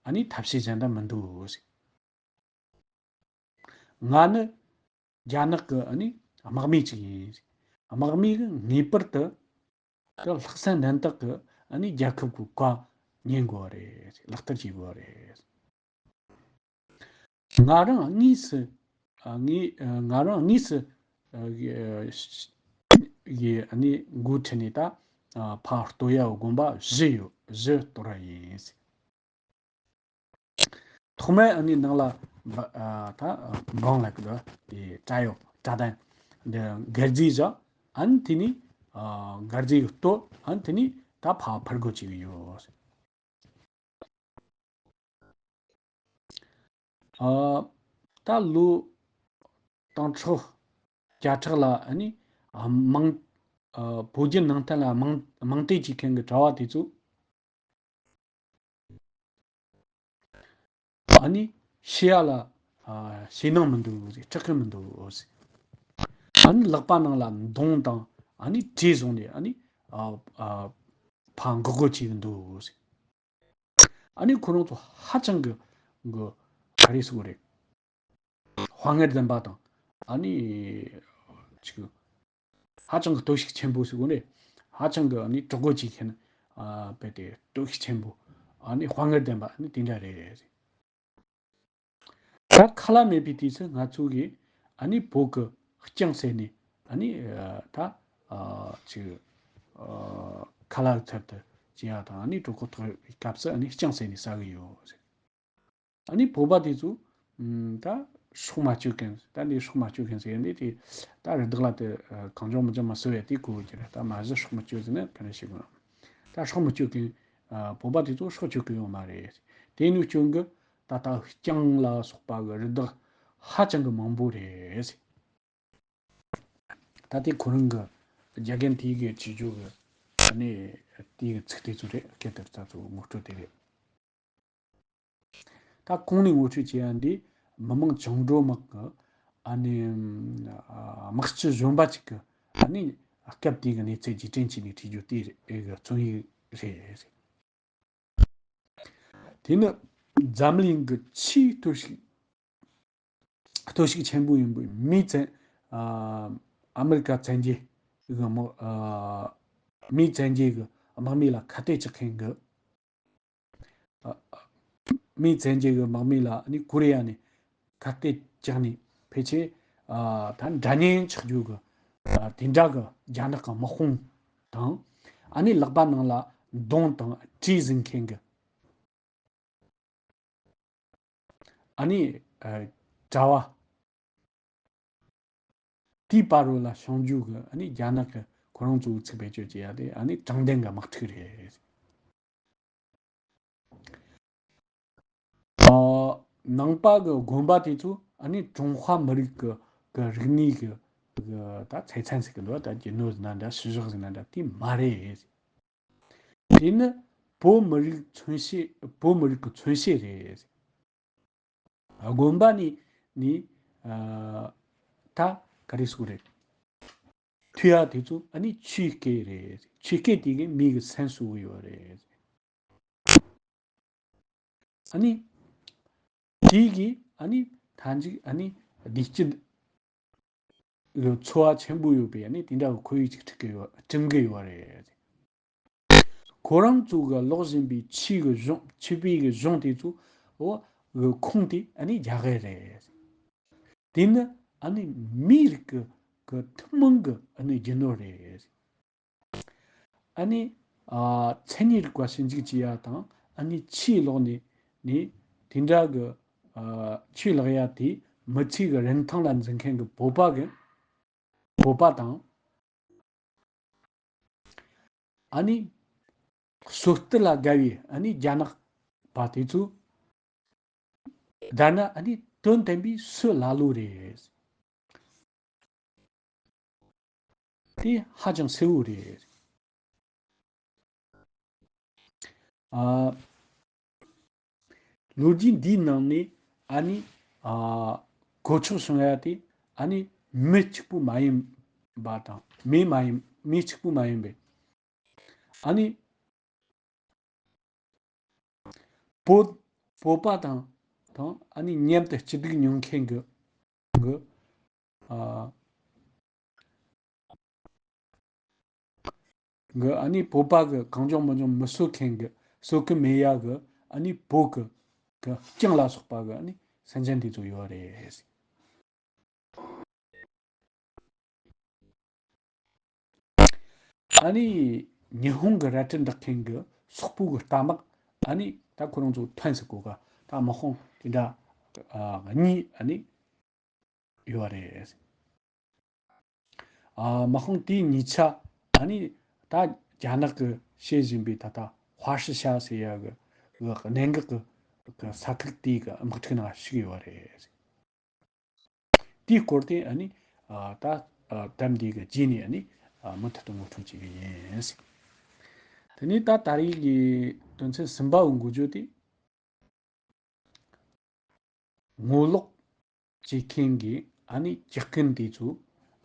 ཨ་ནི་ཐབས་ཤེས་གཞན་དག་མི་འདུག་ཟེར། ང་ནི་རྒྱ་ནག་གི་ཨ་ནི་དམག་མི་ཅིག་ཡིན། དམག་མི་གི་ངེས་པར་དུ་གི་ལྷག་བསམ་རྣམ་དག་གི་ཨ་ནི་རྒྱལ་ཁབ་ཀྱི་བཀའ་ཉན་དགོས་རེད། ལག་བསྟར་བྱེད་དགོས་རེད། ང་རང་དངོས་སུ་ཨ་ངས་ཨ་ང་རང་དངོས་སུ་ཨ་གི་ཨ་གི་ཨ་ནི་འགོ་ཁྲིད་ནས་ད་ཨ་ཕར་གཏོར་ཡ་དགོན་པ་བཞི་ཡོད། བཞི་གཏོར་བ་ཡིན། ཐོག་མར་ཨ་ནི་ནང་ལ་ཨ་ད་འབངས་ལ་གི་དེ་བྲག་ཡོད་ ད་ལྟ་འདི་མགར་རྫས་བཞག་ཨ་ནི་དེ་ནི་ཨ་མགར་རྫས་ཀྱི་ལྟོ་ཨ་ནི་དེ་ནི་ད་ཕར་ཕར་རྒོལ་བྱེད་ཀྱི་ཡོད། ཨ་ད་ལོ་སྟོང་ཕྲག་བརྒྱ་ཕྲག་ལ་ཨ་ནི་ཨ་མང་ཨ་བོད་བརྒྱུད་ནང་བསྟན་ལ་རྨོངས་རྨོངས་དད་བྱེད་མཁན་གྱི་གྲྭ་བ་དེ་ཚོ་ཨ་ནི་ཤི་ཡ་ལ་ཨ་ཞེད་སྣང་མི་འདུག་ཟེར། སྐྲག་གི་མི་འདུག་ཟེར། ཨ་ནི་ལག་པ་ནང་ལ་མདུང་དང་ཨ་ནི་གྲི་བཟུང་ནས་ཨ་ནི་ཨ་ཨ་ཕར་འགུག་སྒོ་བྱེད་ཀྱི་འདུག་ཟེར། ཨ་ནི་ཁོ་རང་ཚོ་ཧ་ཅང་གི་གི་ག་རེ་ཟེར་དགོས་རེད། དཔའ་ངར་ལྡན་པ་དང་ཨ་ནི་ཅིག་ཧ་ཅང་གི་སྟོབས་ཤུགས་ཆེན་པོ་ཟེར་དགོས་རེད། ཧ་ཅང་གི་ཨ་ནི་གྲོགས་པོ་ཅིག་ཁྱེད་ཨ་རྦད་དེ་སྟོབས་ཤུགས་ཆེན་པོ་ཨ་ནི་དཔའ་ངར་ལྡན་པ་ཨ་ནི་དེ་འདྲ་རེད། ད་ཁ་ལག་མེད་པའི་དུས་སུ་ང་ཚོ་གིས་ཨ་ནི་བོད་ཀྱི་རྐྱང་བཟས་ནས་ཨ་ནི་ཨ་ད་ཨ་ཅིག་ཨ་ཁ་ལག་ཚར་དུ་བྱེད་ཡག་དང་ཨ་ནི་གྲོད་ཁོག་ལྟོགས་པའི་སྐབས་སུ་ཨ་ནི་རྐྱང་བཟས་ནས་ཟ་གི་ཡོད། ཨ་ནི་བོད་པ་དེ་ཚོ་ཨམ་ད་སྲོག་མ་གཅོད་མཁན། ད་འདི་སྲོག་མ་གཅོད་མཁན་ཟེར་ཡ་འདི་དེ་ད་རི་དྭགས་ལ་དེ་ཨ་གང་བྱུང་མི་བྱུང་མ་ཟ་བའི་དེ་གོ་གི་རེད། ད་མ་གཞི་སྲོག་མི་གཅོད་ཟེར་ན་ག་རེ་ཞིག་ཡིན་ནམ། ད་སྲོག་མི་གཅོད་མཁན་ཨ་བོད་པ་དེ་ཚོ་སྲོག་གཅོད་གི་ཡོད་མ་རེད། དེ་ནི་སྐྱོན་གི་ད་ལྟ་རྐྱང་ལ་སོགས་པ་གི་རི་དྭགས་ཧ་ཅང་གི་མང་པོ་རེད། ད་ལྟའི་ཁོ་རང་གི་རྒྱ་རྒན་དེའི་གི་བྱེད་སྤྱོད་གི་ཨ་ནི་དེའི་གི་ཚིག་དེ་ཚོ་རེད། སྐད་དེ་ཚོ་ངོ་སྤྲོད་དེ་རེད། ད་གོང་ནས་ངོ་སྤྲོད་བྱས་ཡ་འདི་མི་དམངས་བཅིངས་འགྲོལ་དམག་གི་ཨ་ནི་དམག་སྤྱི་གཞོན་པ་ཅིག་གི་ཨ་ནི་སྐབས་དེའི་གི་གནས་ཚུལ་རྗེས་དྲན་བྱས་ནས་བྲིས་རྒྱུ་དེ་རེད། གི་རྩོམ་ཡིག་རེད། དེ་ནི་འཛམ་གླིང་གི་ཆེས་སྟོབས་ཤུགས་སྟོབས་ཤུགས་ཆེན་པོ་ཡིན་པའི་མིའི་བཙན་ཨ་ཨ་མི་རི་ཀ་བཙན་རྒྱལ་གི་དམག་ཨ་མིའི་བཙན་རྒྱལ་གི་དམག་མི་ལ་ཁ་གཏད་གཅོག་མཁན་གི་ཨ་མིའི་བཙན་རྒྱལ་གི་དམག་མི་ལ་ཨ་ནི་ཀོ་རི་ཡ་ནས་ཁ་གཏད་བཅག་ནས་ཕལ་ཆེར་ཨ་ད་འདྲ་མཉམ་ཆགས་རྒྱུ་གི་ཨ་དེ་འདྲ་གི་རྒྱ་ནག་གི་དམག་དཔུང་དང་ཨ་ནི་ལག་པ་ནང་ལ་མདུང་དང་གྲི་འཛིན་མཁན་གི་ཨ་ནི་ཨ་གྲྭ་བ་དེའི་བར་རོ་ལ་བྱུང་རྒྱུ་གི་ཨ་ནི་རྒྱ་ནག་གི་ཁོ་རང་ཚོའི་ཚིག་བེད་སྤྱོད་བྱེད་ཡ་དེ་ཨ་ནི་དྲང་བདེན་གི་དམག་འཁྲུག་རེད། ཨ་ནང་པ་གི་དགོན་པ་དེ་ཚོ་ཨ་ནི་ཀྲུང་ཧྭ་མི་རིགས་གི་གི་རིག་གནས་གི་གི་ད་ཚེ་ཚན་ཟེར་གི་འདུག་ད་རྒྱུ་ནོར་ཟེར་ན་འདྲ། ཤུལ་བཞག་ཟེར་ན་འདྲ། དེ་མ་རེད། དེ་ནི་བོད་མི་རིགས་མཚོན་བྱེད། བོད་མི་རིགས་ཀྱི་མཚོན་བྱེད་རེད། དགོན་པ་ནས་ནས་ཨ་ད་ག་རེ་ཟེར་དགོས་རེད། མཐུ་ཡ་དེ་ཚོ་ཨ་ནི་ཆོས་སྐད་རེད། ཆོས་སྐད་དེ་གིས་མི་གི་སེམས་གསོ་གི་ཡོད་རེད། ཨ་ནི་དེ་གིས་ཨ་ནི་མཐའ་མཇུག་ཨ་ནི་བདེ་སྐྱིད་ཡོད་འཚོ་བ་ཆེན་པོ་ཡོད་པའི་ཨ་ནི་དེ་འདྲ་བའི་ཁོར་ཡུག་ཅིག་སྒྲིག་གི་ཡོད། བསྐྲུན་གི་ཡོད་རེད། ཁོ་རང་ཚོ་གི་ལོག་བཞིན་པའི་ཆོས་ཀྱི་གཞུང་། ཆོས་པའི་གི་གཞུང་དེ་ཚོ་འོ་གི་ཁུངས་དེ་ཨ་ནི་རྒྱ་གར་རེད། དེ་ནི་ཨ་ནི་མིའི་རིགས་ཀྱི་གི་ཐུན་མོང་གི་ཨ་ནི་རྒྱུ་ནོར་རེད། ཨ་ནི་ཨ་མཚན་ཉིད་རིག་པ་ཞིབ་འཇུག་བྱེད་ཡ་དང་ཨ་ནི་ཆོས་ཀློག་ནས་ནས་དེ་འདྲ་གི་ཨ་ཆོས་ཀློག་ཡ་དེ་མི་ཚེ་གི་རིན་ཐང་ལ་འཛིན་མཁན་གི་བོད་པ་གི་བོད་པ་དང་ཨ་ནི་སྲོལ་གཏོད་ལ་དགའ་བའི་ཨ་ནི་རྒྱ་ནག་པ་དེ་ཚོ་དར་ན་ཨ་ནི་དོན་དམ་པའི་སྲོལ་ལ་ལོ་རེད། དེ་ཧ་ཅང་གསལ་བོ་རེད། ཨ་ལོ་རྒྱུས་འདིའི་ནང་ནས་ཨ་ནི་ཨ་གོ་ཆོད་སོང་ཡ་དེ་ཨ་ནི་མི་གཅིག་པུ་མ་ཡིན་པ་དང་། མི་མ་ཡིན། མི་གཅིག་པུ་མ་ཡིན་པའི་ཨ་ནི་བོད་བོད་པ་དང་དང་ཨ་ནི་མཉམ་དུ་སྐྱིད་སྡུག་མྱོང་མཁན་གི་གི་ཨ་གི་ཨ་ནི་བོད་པ་གི་གང་བྱུང་མང་བྱུང་མི་གསོད་མཁན་གི། གསོད་གི་མེད་ཡ་གི་ཨ་ནི་བོད་གི་གི་རྐྱང་ལ་སོགས་པ་གི་ཨ་ནི་སེམས་ཅན་དེ་ཚོ་ཡོད་རེད། ཨ་ནི་ཉི་ཧོང་གི་རལ་གྲི་འདེགས་མཁན་གི་སོག་པོ་གི་རྟ་དམག་ཨ་ནི་ད་ཁོ་རང་ཚོ་ཐོན་ཟེར་གོ་ག་ད་དམག་དཔུང་དེ་འདྲ་ཨ་གཉིས་ཨ་ནི་ཡོད་རེད། ཨ་དམག་དཔུང་དེའི་ཉེ་ཆར་ཨ་ནི་ད་རྒྱ་ནག་གི་བྱེད་བཞིན་པའི་ད་ལྟ་ཧྭ་ཤི་ཤ་ཟེར་ཡ་གི་གི་གནད་འགག་གི་གི་ས་ཁུལ་དེའི་གི་དམག་འཁྲུག་ནང་ཞུགས་ཡོད་རེད། དེའི་སྐོར་དེ་ཨ་ནི་ཨ་ད་ཨ་དེབ་འདི་གི་རྗེས་ནས་ཨ་ནི་ཨ་མུ་མཐུད་དུ་ངོ་སྤྲོད་བྱེད་གི་ཡིན། དེ་ནས་ད་ད་རེས་ཀྱི་དོན་ཚན་གསུམ་པ་འོ་འགོ་བརྗོད་དེ། ངོ་ལོག་བྱེད་མཁན་གྱི་ཨ་ནི་ཇག་རྐུན་དེ་ཚོ་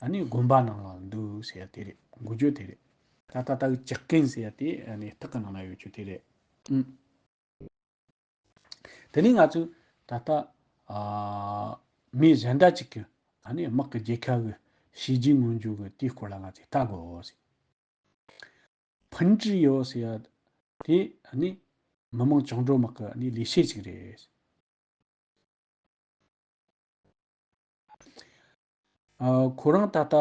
ཨ་ནི་དགོན་པ་ནང་ལ་འདུག་ཟེར་ཡ་དེ་རེད། འགོ་བརྗོད་དེ་རེད། ད་ལྟ་ད་ཇག་རྐུན་ཟེར་ཡ་དེ་ཨ་ནི་རྟགས་ཀྱི་ནང་ན་ཡོད་རྒྱུ་དེ་རེད། ཨུམ། དེ་ནས་ང་ཚོས་ད་ལྟ་ཨ་མི་གཞན་དག་ཅིག་གིས་ཨ་ནི་དམག་གི་རྒྱལ་ཁ་གི་བྱས་རྗེས་མངོན་འགྱུར་གི་དེའི་སྐོར་ལ་ང་ཚོས་ལྟ་དགོས། 彭志友 ཟེར་ཡ་དེ་ནི་མི་དམངས་བཅིངས་འགྲོལ་དམག་གི་ནི་ལས་བྱེད་ཅིག་རེད། ཨ་ཁོ་རང་ད་ལྟ་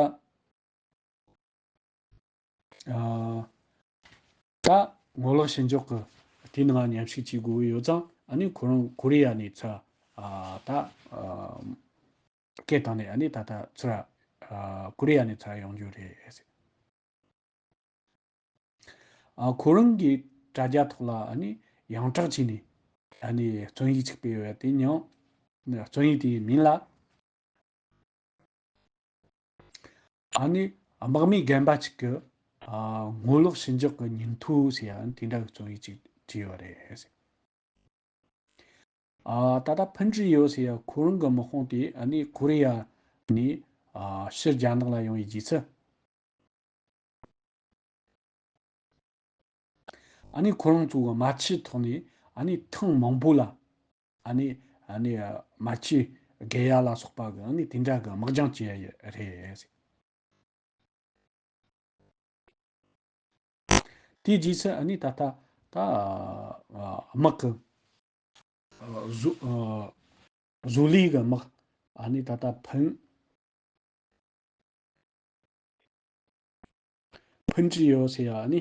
ཨ་ད་ངོ་ལོག་ཞི་འཇགས་ཀྱི་དེའི་ནང་མཉམ་ཞུགས་བྱེད་དགོས་ཡོད་ཙང་ཨ་ནི་ཁོ་རང་ཀོ་རི་ཡ་ནས་ཚུར་ཨ་ད་ཨ་སྐད་བཏང་ནས་ཨ་ནི་ད་ལྟ་ཚུར་ཨ་ཀོ་རི་ཡ་ནས་ཚུར་ཡོང་རྒྱུ་རེད། ཨ་ཁོ་རང་གིས་དྲ་རྒྱ་ཐོག་ལ་ཨ་ནི་ཡང་དྲག་བྱས་ནས་ཨ་ནི་རྩོམ་ཡིག་ཅིག་སྤེལ་ཡོད་པ་དེ་ཡང་རྩོམ་ཡིག་དེའི་མིང་ལ་ཨ་ནི་དམག་མི་རྒན་པ་ཅིག་གི་ཨ་ངོ་ལོག་ཞི་འཇགས་ཀྱི་ཉིན་ཐོ་ཟེར་ཡ་དེ་འདྲ་གི་རྩོམ་ཡིག་ཅིག་བྲིས་ཡོད་རེད། ཨ་ད་ལྟ་ཕན་ཀྲི་ཡོ་ཟེར་ཡ་ཁོ་རང་གི་དམག་དཔུང་དེ་ཨ་ནི་ཀོ་རི་ཡ་ནས་ཨ་ཕྱིར་རྒྱ་ནག་ལ་ཡོང་བའི་རྗེས་སུ། ཨ་ནི་ཁོ་རང་ཚོ་གི་རྨ་ཆུའི་ཐོག་ནས་ཨ་ནི་ཐེངས་མང་པོ་ལ་ཨ་ནི་ཨ་ནི་རྨ་ཆུའི་རྒལ་ཡ་ལ་སོགས་པ་གི་ཨ་ནི་དེ་འདྲ་གི་དམག་སྦྱོང་བྱས་ཡ་རེད། དེའི་རྗེས་སུ་ཨ་ནི་ད་ལྟ་ད་དམག་གི་བཟོ་བཟོ་ལས་གི་དམག་ཨ་ནི་ད་ལྟ་ཕན་ཕན་ཀྲི་ཡོ་ཟེར་ཡ་ཨ་ནི་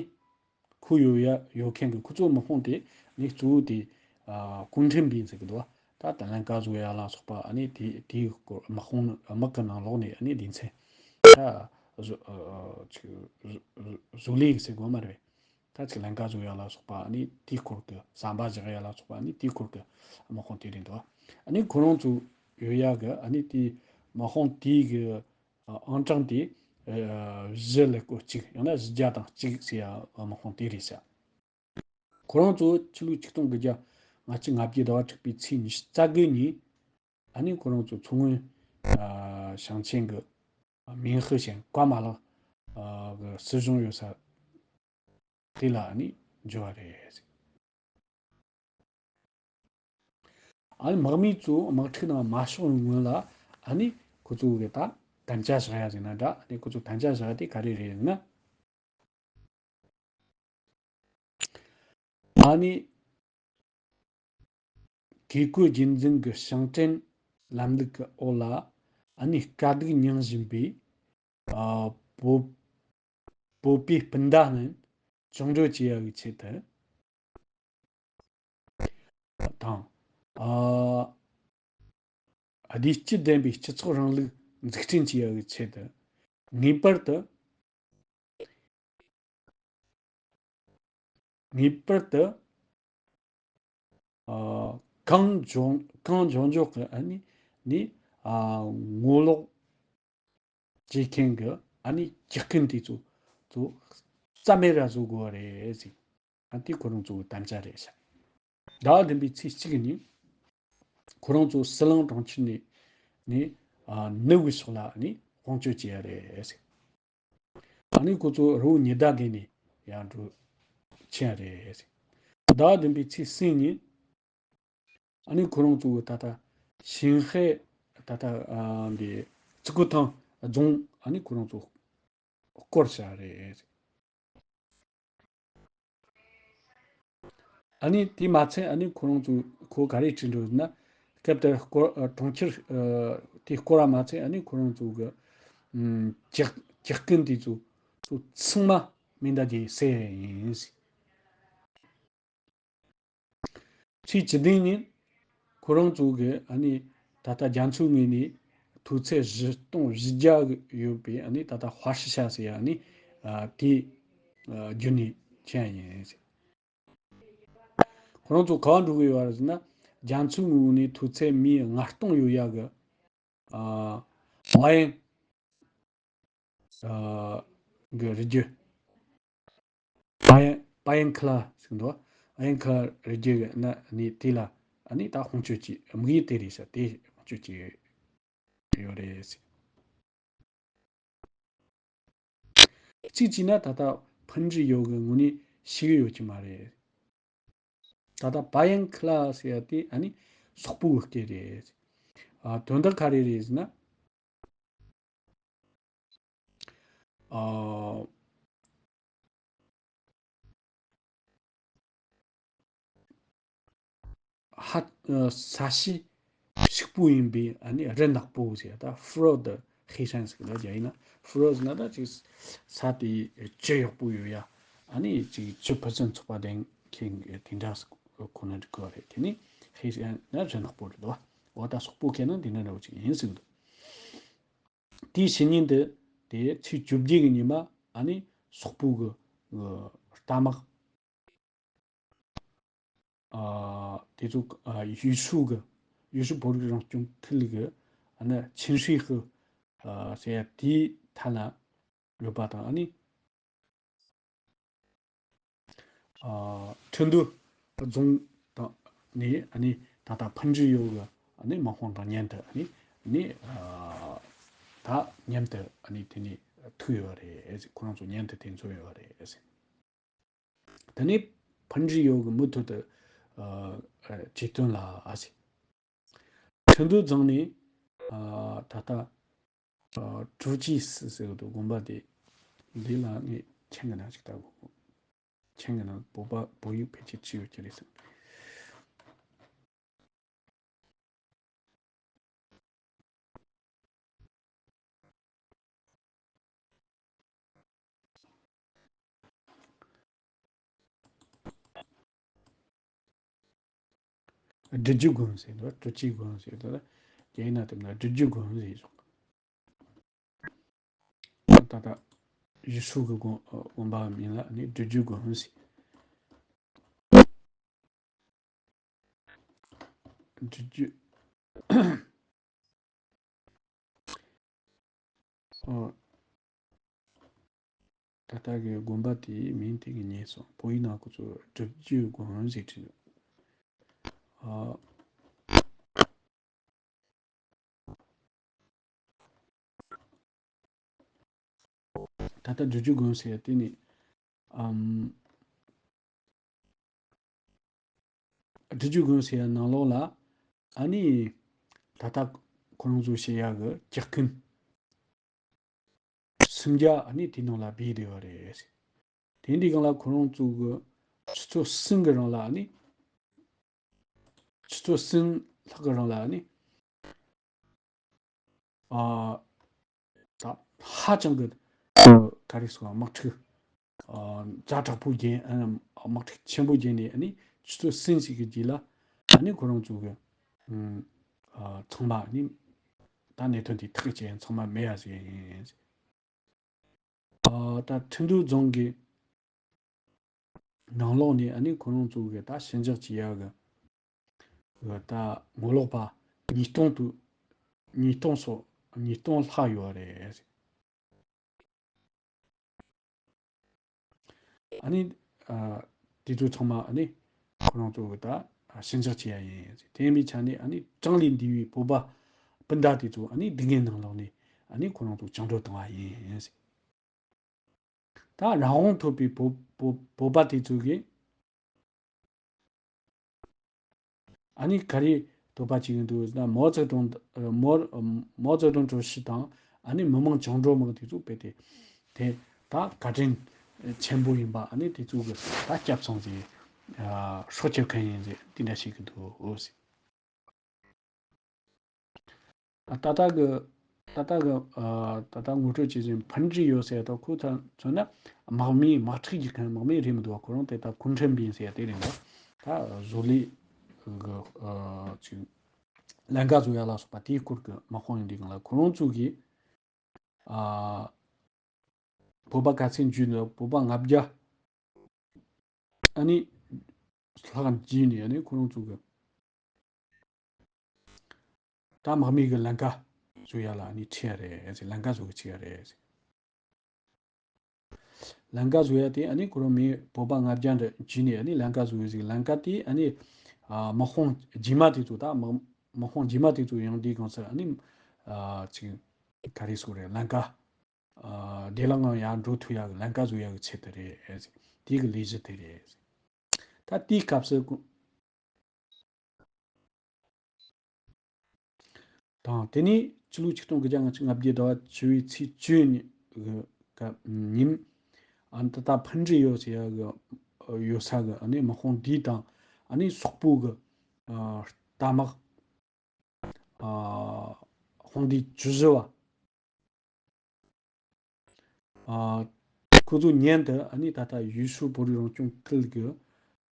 ཁོ་ཡོད་ཡ་ཡོད་མཁན་གི་ཁོ་ཚོའི་དམག་དཔུང་དེ་ནི་གཙོ་བོ་དེ་ཀུང་ཁྲན་པིན་ཟེར་གི་འདུག་ད་ད་ལན་ཀ་བཟོ་ཡ་ལ་སོགས་པ་ཨ་ནི་དེ་དེའི་སྐོར་དམག་དཔུང་དམག་གི་ནང་ལོགས་ནས་ཨ་ནི་སྡེ་ཚན་ད་བཟོ་ཨ་ཨ་ཅིག་བཟོ་བཟོ་ལས་ཟེར་དགོས་མ་རེད། ད་ཅིག་ལན་ཀ་བཟོ་ཡ་ལ་སོགས་པ་ཨ་ནི་དེའི་སྐོར་གི་ཟམ་པ་བཞག་ཡ་ལ་སོགས་པ་ཨ་ནི་དེའི་སྐོར་གི་དམག་དཔུང་དེ་རེད་འདུག་ཨ་ནི་ཁོ་རང་ཚོ་ཡོད་ཡ་གི་ཨ་ནི་དེའི་དམག་དཔུང་དེའི་གི་ཨང་གྲངས་དེ་བཞི་ཀླད་ཀོར་གཅིག་ཡང་ན་བཞི་བརྒྱ་དང་གཅིག་ཟེར་ཡ་དམག་དཔུང་དེ་རེད་ཤག་ཁོ་རང་ཚོ་ཕྱི་ལོ་ཆིག་སྟོང་དགུ་བརྒྱ་ལྔ་བཅུ་ང་བརྒྱད་ཟླ་བ་དྲུག་པའི་ཚེས་ཉི་ཤུ་རྩ་དགུ་ཉིན་ཨ་ནི་ཁོ་རང་ཚོ་མཚོ་སྔོན་ཞིང་ཆེན་གྱི་མིན་ཧི་ཞིང་ཀ་མ་ལག་གི་སྲིད་གཞུང་ཡོད་ས་དེ་ལ་ཨ་ནི་འབྱོར་བ་རེད། ཨ་ནི་དམག་མི་ཚོ་དམག་འཁྲུག་ནང་མ་ཤོར་སྔོན་ལ་ཨ་ནི་ཁོ་ཚོ་གི་ད་དམ་བཅའ་བཞག་ཡ་ཟེར་ན་འདྲ། ཨ་ནི་ཁོ་ཚོ་དམ་བཅའ་བཞག་ཡ་དེ་ག་རེ་རེད་ཟེར་ན། ཨ་ནི་བཀས་བཀོད་རྒྱུད་འཛིན་གྱི་ཞིང་བྲན་ལམ་ལུགས་ཀྱི་འོག་ལ་ཨ་ནི་དཀའ་སྡུག་མྱངས་བཞིན་པའི་ཨ་བོད་བོད་པའི་སྤུན་ཟླ་རྣམས་བཅིངས་འགྲོལ་བྱེད་ཡ་གི་ཆེད་དུ་དང་ཨ་བདེ་སྐྱིད་ལྡན་པའི་སྤྱི་ཚོགས་རིང་ལུགས་འཛུགས་སྐྲུན་བྱེད་ཡ་གི་ཆེད་དུ་ངེས་པར་དུ་ངེས་པར་དུ་ཨ་གང་མགྱོགས་གང་མགྱོགས་མགྱོགས་ཀྱི་ཨ་ནི་ནི་ཨ་ངོ་ལོག་བྱེད་མཁན་གྱི་ཨ་ནི་ཇག་རྐུན་དེ་ཚོ་ཚོ་རྩ་མེད་ར་བཟོ་དགོས་པ་རེད་ཟེར། ཨ་དེ་ཁོ་རང་ཚོའི་དམ་བཅའ་རེད་ཤག་ཟླ་བ་བདུན་པའི་ཚེས་གཅིག་ཉིན་ཁོ་རང་ཚོ་ཟི་ལིང་གྲོང་ཁྱེར་ནས་ནས་ཨ་ནུབ་ཀྱི་ཕྱོགས་ལ་ནི་དཔུང་སྐྱོད་བྱས་ཡ་རེད་ཟེར། ཨ་ནི་ཁོ་ཚོ་རི་བོ་ཉི་ཟླ་བརྒལ་ནས་ཡར་འགྲོ་ཕྱིན་རེད། ཟླ་བ་བདུན་པའི་ཚེས་གསུམ་ཉིན་ཨ་ནི་ཁོ་རང་ཚོ་ད་ལྟ་ཞིན་ཧེ་ད་ལྟ་ཨ་འདི་ཙི་ཀུ་ཐང་རྫོང་ཨ་ནི་ཁོ་རང་ཚོ་སྐོར་བྱས་རེད། ཨ་ནི་དེ་མ་ཚད་ཨ་ནི་ཁོ་རང་ཚོ་ཁོ་ག་རེ་བྲིས་འདུག་ན། སྐབས་དེར་སྐོར་ཨ་གྲོང་ཁྱེར་ཨ་དེ་སྐོར་བ་མ་ཚད་ཨ་ནི་ཁོ་རང་ཚོ་གི་ཨམ་ཇག་ཇག་རྐུན་དེ་ཚོ་ཚོ་ཚང་མ་མེ་མདའ་གྱིས་བསད་ཡིན་ཟེར། ཚེས་བཅུ་བདུན་ཉིན་ཁོ་རང་ཚོ་གི་ཨ་ནི་ད་ལྟ་རྒྱ་མཚོའི་ངོས་ནས་ མཐོ་ཚད་བཞི་སྟོང་བཞི་བརྒྱ་ཡོད་པའི་ཨ་ནི་ད་ལྟ་ཧྭ་ཤི་ཤ་ཟེར་ཡ་ཨ་ནི་ཨ་དེ་ཨ་བརྒྱུད་ནས་ཕྱིན་ཡ་ཡིན། ཁོ་རང་ཚོ་ག་པར་འགྲོ་གི་ཡོད་རེད་ཟེར་ན། རྒྱ་མཚོའི་ངོས་ནས་མཐོ་ཚད་མི་ལྔ་སྟོང་ཡོད་ཡ་གི་ཨ་བ་ཡན་ཨ་གི་རི་རྒྱུད། པ་ཡན་པ་ཡན་ཁི་ལ་ཟེར་འདུག་པ་ཡན་ཁི་ལ་རི་རྒྱུད་ཀྱི་ནི་དེ་ལ་ཨ་ནི་ད་དཔུང་སྐྱོད་ཀྱི་དམིགས་ཡུལ་དེ་རེད་ཟེར། དེ་དཔུང་སྐྱོད་ཀྱི་ཡོད་རེད་ཟེར། གཅིག་བྱས་ན་ད་ལྟ་ཕུན་ཀྲི་ཡོ་གི་ངོས་ནས་ཤེས་ཀྱི་ཡོད་ཀྱི་མ་རེད། ད་ལྟ་པ་ཡན་ཁི་ལ་ཟེར་ཡ་དེ་ཨ་ནི་སོག་པོ་གི་སྐད་རེད། ཨ་དོན་དག་ག་རེ་རེད་ཟེར་ན། ཨ་ཧ་ས་གཤིས་ཕྱུག་པོ་ཡིན་པའི་ཨ་ནི་རི་ནག་པོ་ཟེར་ཡ། ད་ཧྥུ་རོ་དི་ཧེ་ཧྲན་ཟེར་གི་ད་རྒྱ་ཡིག་ན། ཧྥུ་རོ་ཟེར་ན་ད་ཅིག་ས་དེ་ལྕི་ཡག་པོ་ཡོད་ཡ། ཨ་ནི་ཅིག་ལྕི་ཕུན་སུམ་ཚོགས་པ་ལྡན་མཁན་གྱི་དེ་འདྲ་ཁོ་ན་འགྲིག་གི་རེད། དེ་ནི་ཧེ་ཧྲན་ན་རི་ནག་པོ་རེད་དོ། འོ་ད་སོག་པོ་ཁེ་ན་དེ་འདྲ་འདྲ་བོ་ཅིག་ཡིན་ཟེར་གི་འདུག་དེའི་ཕྱི་ཉིན་དུ་དེ་ཚེས་བཅོ་བརྒྱད་ཀྱི་ཉི་མ་ཨ་ནི་སོག་པོ་གི་ཨ་རྟ་དམག་ཨ་དེ་ཚོ་ཨ་ཡུས་ཧྲུའུ་གི་ཡུས་ཧྲུའུ་བོད་རིགས་རང་སྐྱོང་ཁུལ་གི་ཨ་ནི་ཆིན་ཧྲི་ཧི་ཨ་ཟེར་ཡ་དེའི་མཐའ་ན་ཡོད་པ་དང་། ཨ་ནི་ཨ་ཁྲིན་ཏུའུ་རྫོང་དང་ནས་ཨ་ནི་ད་ལྟ་ཕུན་ཀྲི་ཡོ་གི་ཨ་ནི་དམག་དཔུང་དང་མཉམ་དུ་ཨ་ནི་ཨ་ནི་ཨ་ད་མཉམ་དུ་ཨ་ནི་དེ་ནས་ཐུག་ཡོད་རེད། ཁོ་རང་ཚོ་མཉམ་དུ་དེ་འཚོགས་ཡོད་རེད། དེ་ནས་ཕུན་ཀྲི་ཡོ་གི་མུ་མཐུད་དུ་ཨ་ཨ་གྲོས་བསྟུན་ལ་ཨ་ཟེར། ཁྲིན་ཏུའུ་རྫོང་ནས་ཨ་ད་ལྟ་ཨ་ཀྲུའུ་ཅི་སི་ཟེར་གི་འདུག་དགོན་པ་དེ། འདི་ལ་ངས་མཆན་གྱི་ནང་ཞིག་བཏགས་དགོས། མཆན་གྱི་ནང་བོད་པ་བོད་ཡིག་ཕལ་ཆེར་ཅི་ཡོད་ཀྱི་རེད་ཟེར། སྒྲུབ་བརྒྱུད་དགོན་ཟེར་འདུག་སྤྲུལ་སྐྱེས་དགོན་ཟེར་འདུག་རྒྱ་ཡིག་ནང་དེ་ན་སྒྲུབ་བརྒྱུད་དགོན་ཟེར་བྱུང་། ད་ལྟ་ཡུས་ཧྲུའུ་གི་དགོན་དགོན་པ་མིང་ལ་ནི་སྒྲུབ་བརྒྱུད་དགོན་ཟེར། སྒྲུབ་བརྒྱུད། ཨོ། ད་ལྟ་གི་དགོན་པ་དེའི་མིང་དེ་གི་ཉེས་སོང་། བོད་ཡིག་ནང་ཁོ་ཚོ་སྒྲུབ་བརྒྱུད་དགོན་ཟེར་བྲིས་འདུག་ཨོ། ད་ལྟ་སྒྲུབ་བརྒྱུད་དགོན་ཟེར་ཡ་དེ་ནི་ཨམ། སྒྲུབ་བརྒྱུད་དགོན་ཟེར་ཡ་ནང་ལོགས་ལ་ཨ་ནི་ད་ལྟ་ཁོ་རང་ཚོ་བཤད་ཡ་གི་ཇག་རྐུན་སུམ་བརྒྱ་ཨ་ནི་དེའི་ནང་ལ་སྦས་བསྡད་པ་རེད། དེ་འདི་སྒང་ལ་ཁོ་རང་ཚོ་གི་ཆུ་ཚོད་གསུམ་གི་རིང་ལ་ཨ་ནི་ཆུ་ཚོད་གསུམ་ལྷག་གི་རིང་ལ་ཨ་ནི། ཨ་ད་ཧ་ཅང་གི་ག་རེ་ཟེར་དམག་འཁྲུག་ཨ་ཛ་དྲག་པོ་བརྒྱབ། ཨ་དམག་འཁྲུག་ཆེན་པོ་བརྒྱབ་ནས་ཨ་ནི་ཆུ་ཚོད་གསུམ་ཞིག་གི་རྗེས་ལ་ཨ་ནི་ཁོ་རང་ཚོ་གི་ཨ་ཚང་མ་ཨ་ནི་ད་གནད་དོན་དེ་ཐག་བཅད། ཚང་མ་མེད་ཡ་ཟིག་ཡིན། ཨ་ད་ཁྲིན་ཏུའུ་རྫོང་གི་ནང་ལོགས་ནས་ཨ་ནི་ཁོ་རང་ཚོ་གི་ད་ཞི་འཇགས་བྱེད་ཡ་གི་གི་ད་ངོ་ལོག་པ་ཉིས་སྟོང་དུ་ཉིས་སྟོང་སོགས་ཉིས་སྟོང་ལྷག་ཡོད་རེད། ཨ་ནི་ཨ་དེ་ཚོ་ཚང་མ་ཨ་ནི་ཁོ་རང་ཚོ་གི་ད་ཞི་འཇགས་བྱེད་ཡ་ཡིན། དེ་ཡིན་པའི་ཆ་ནས་ཨ་ནི་གྲངས་ལས་འདས་པའི་བོད་པ་སྤུན་ཟླ་དེ་ཚོ་ཨ་ནི་སྡུག་བསྔལ་ནང་ལོགས་ནས་ཨ་ནི་ཁོ་རང་ཚོ་བཅིངས་འགྲོལ་བཏང་བ་ཡིན། ད་རང་དབང་ཐོབ་པའི་བོད་བོད་བོད་པ་དེ་ཚོ་གིས་ཨ་ནི་ག་རེ་འདོད་པ་བྱེད་ཀྱི་འདུག་ཟེར་ན། མའོ་ཙེ་ཏུང་མའོ་མའོ་ཙེ་ཏུང་ཀྲུའུ་ཞི་དང་ཨ་ནི་མི་དམངས་བཅིངས་འགྲོལ་དམག་དེ་ཚོ་དཔེ་དེ་དེ་ད་བཀའ་དྲིན་ཆེན་པོ་ཡིན་པ། ཨ་ནི་དེ་ཚོ་གི་ད་སྐྱབས་བཅོལ་ཟེར་སྲོག་སྐྱོབ་མཁན་ཡིན་ཟེར་དེ་འདྲ་བཤད་ཀྱི་འདུག་ཟེར། ད་ལྟ་གི་ད་ལྟ་གི་ཨ་ད་ལྟ་ངོ་སྤྲོད་བྱས་ཟིན་ཕན་འབྲས་ཡོད་ཟེར་ད་ཁོ་ཚོ་མཚོན་ན་དམག་མི་དམག་འཁྲུག་བྱེད་མཁན་དམག་མི་རེད་མི་འདུག་ཁོ་རང་དེ་ད་གུང་ཁྲན་བོད་ཟེར་དེ་རེད་འདུག་ད་བཟོ་ལས་གི་ཨ་ཅིག་ ལན་ཀ་བཟོ་ཡ་ལ་སོགས་པ་དེའི་སྐོར་གྱི་དམག་དཔུང་ཡིན་དུས་སྒང་ལ་ཁོ་རང་ཚོ་གིས་ཨ་བོད་པ་ག་ཚད་འཇུས་ནས་བོད་པ་ལྔ་བརྒྱ་ཨ་ནི་ལྷག་འཇུས་ནས་ཨ་ནི་ཁོ་རང་ཚོ་གི་ད་དམག་མི་གི་ལན་ཀ་བཟོ་ཡ་ལ་ཨ་ནི་ཁྲིད་ཡ་རེད་ཟེར། ལན་ཀ་བཟོ་གི་ཁྲིད་ཡ་རེད་ཟེར། ལན་ཀ་བཟོ་ཡ་དེ་ཨ་ནི་ཁོ་རང་མི་བོད་པ་ལྔ་བརྒྱ་འདྲ་འཇུས་ནས་ཨ་ནི་ལན་ཀ་བཟོ་ཡ་ཟིག་ལན་ཀ་དེ་ཨ་ནི་ཨ་དམག་དཔུང་རྗེས་མ་དེ་ཚོ་ད་དམག་དམག་དཔུང་རྗེས་མ་དེ་ཚོ་ཡོང་དུས་སྒང་ཚ་ཨ་ནི་ཨ་ཅིག་ག་རེ་ཟེར་དགོས་རེད། ལན་ཀ་ཨ་བདེ་བླག་ངང་ཡར་འགྲོ་ཐུབ་ཡ་གི་ལན་ཀ་བཟོ་ཡ་གི་ཆེད་དུ་རེད། དེ་གི་ལས་གཞི་དེ་རེད། ད་དེའི་སྐབས་སུ་དང་། དེ་ནས་ཕྱི་ལོ་ཆིག་སྟོང་དགུ་བརྒྱ་ལྔ་བཅུ་ང་བརྒྱད་ཟླ་བ་བཅུ་བའི་ཚེས་བཅུ་ཉིན་གི་སྐབས་ཉིན་ཨ་ནི་ད་ལྟ་ཕུན་སྒྲིལ་ཡོད་ཟེར་ཡ་གི་ཡོད་ས་གི་ཨ་ནི་དམག་དཔུང་འདི་དང་ཨ་ནི་སོག་པོ་གི་ཨ་རྟ་དམག་ཨ་དཔུང་སྡེ་བཅུ་བཞི་བ། ཨ་ཁོ་ཚོ་མཉམ་དུ་ཨ་ནི་ད་ལྟ་ཡུལ་ཤུལ་བོད་རིགས་རང་སྐྱོང་ཁུལ་གྱི་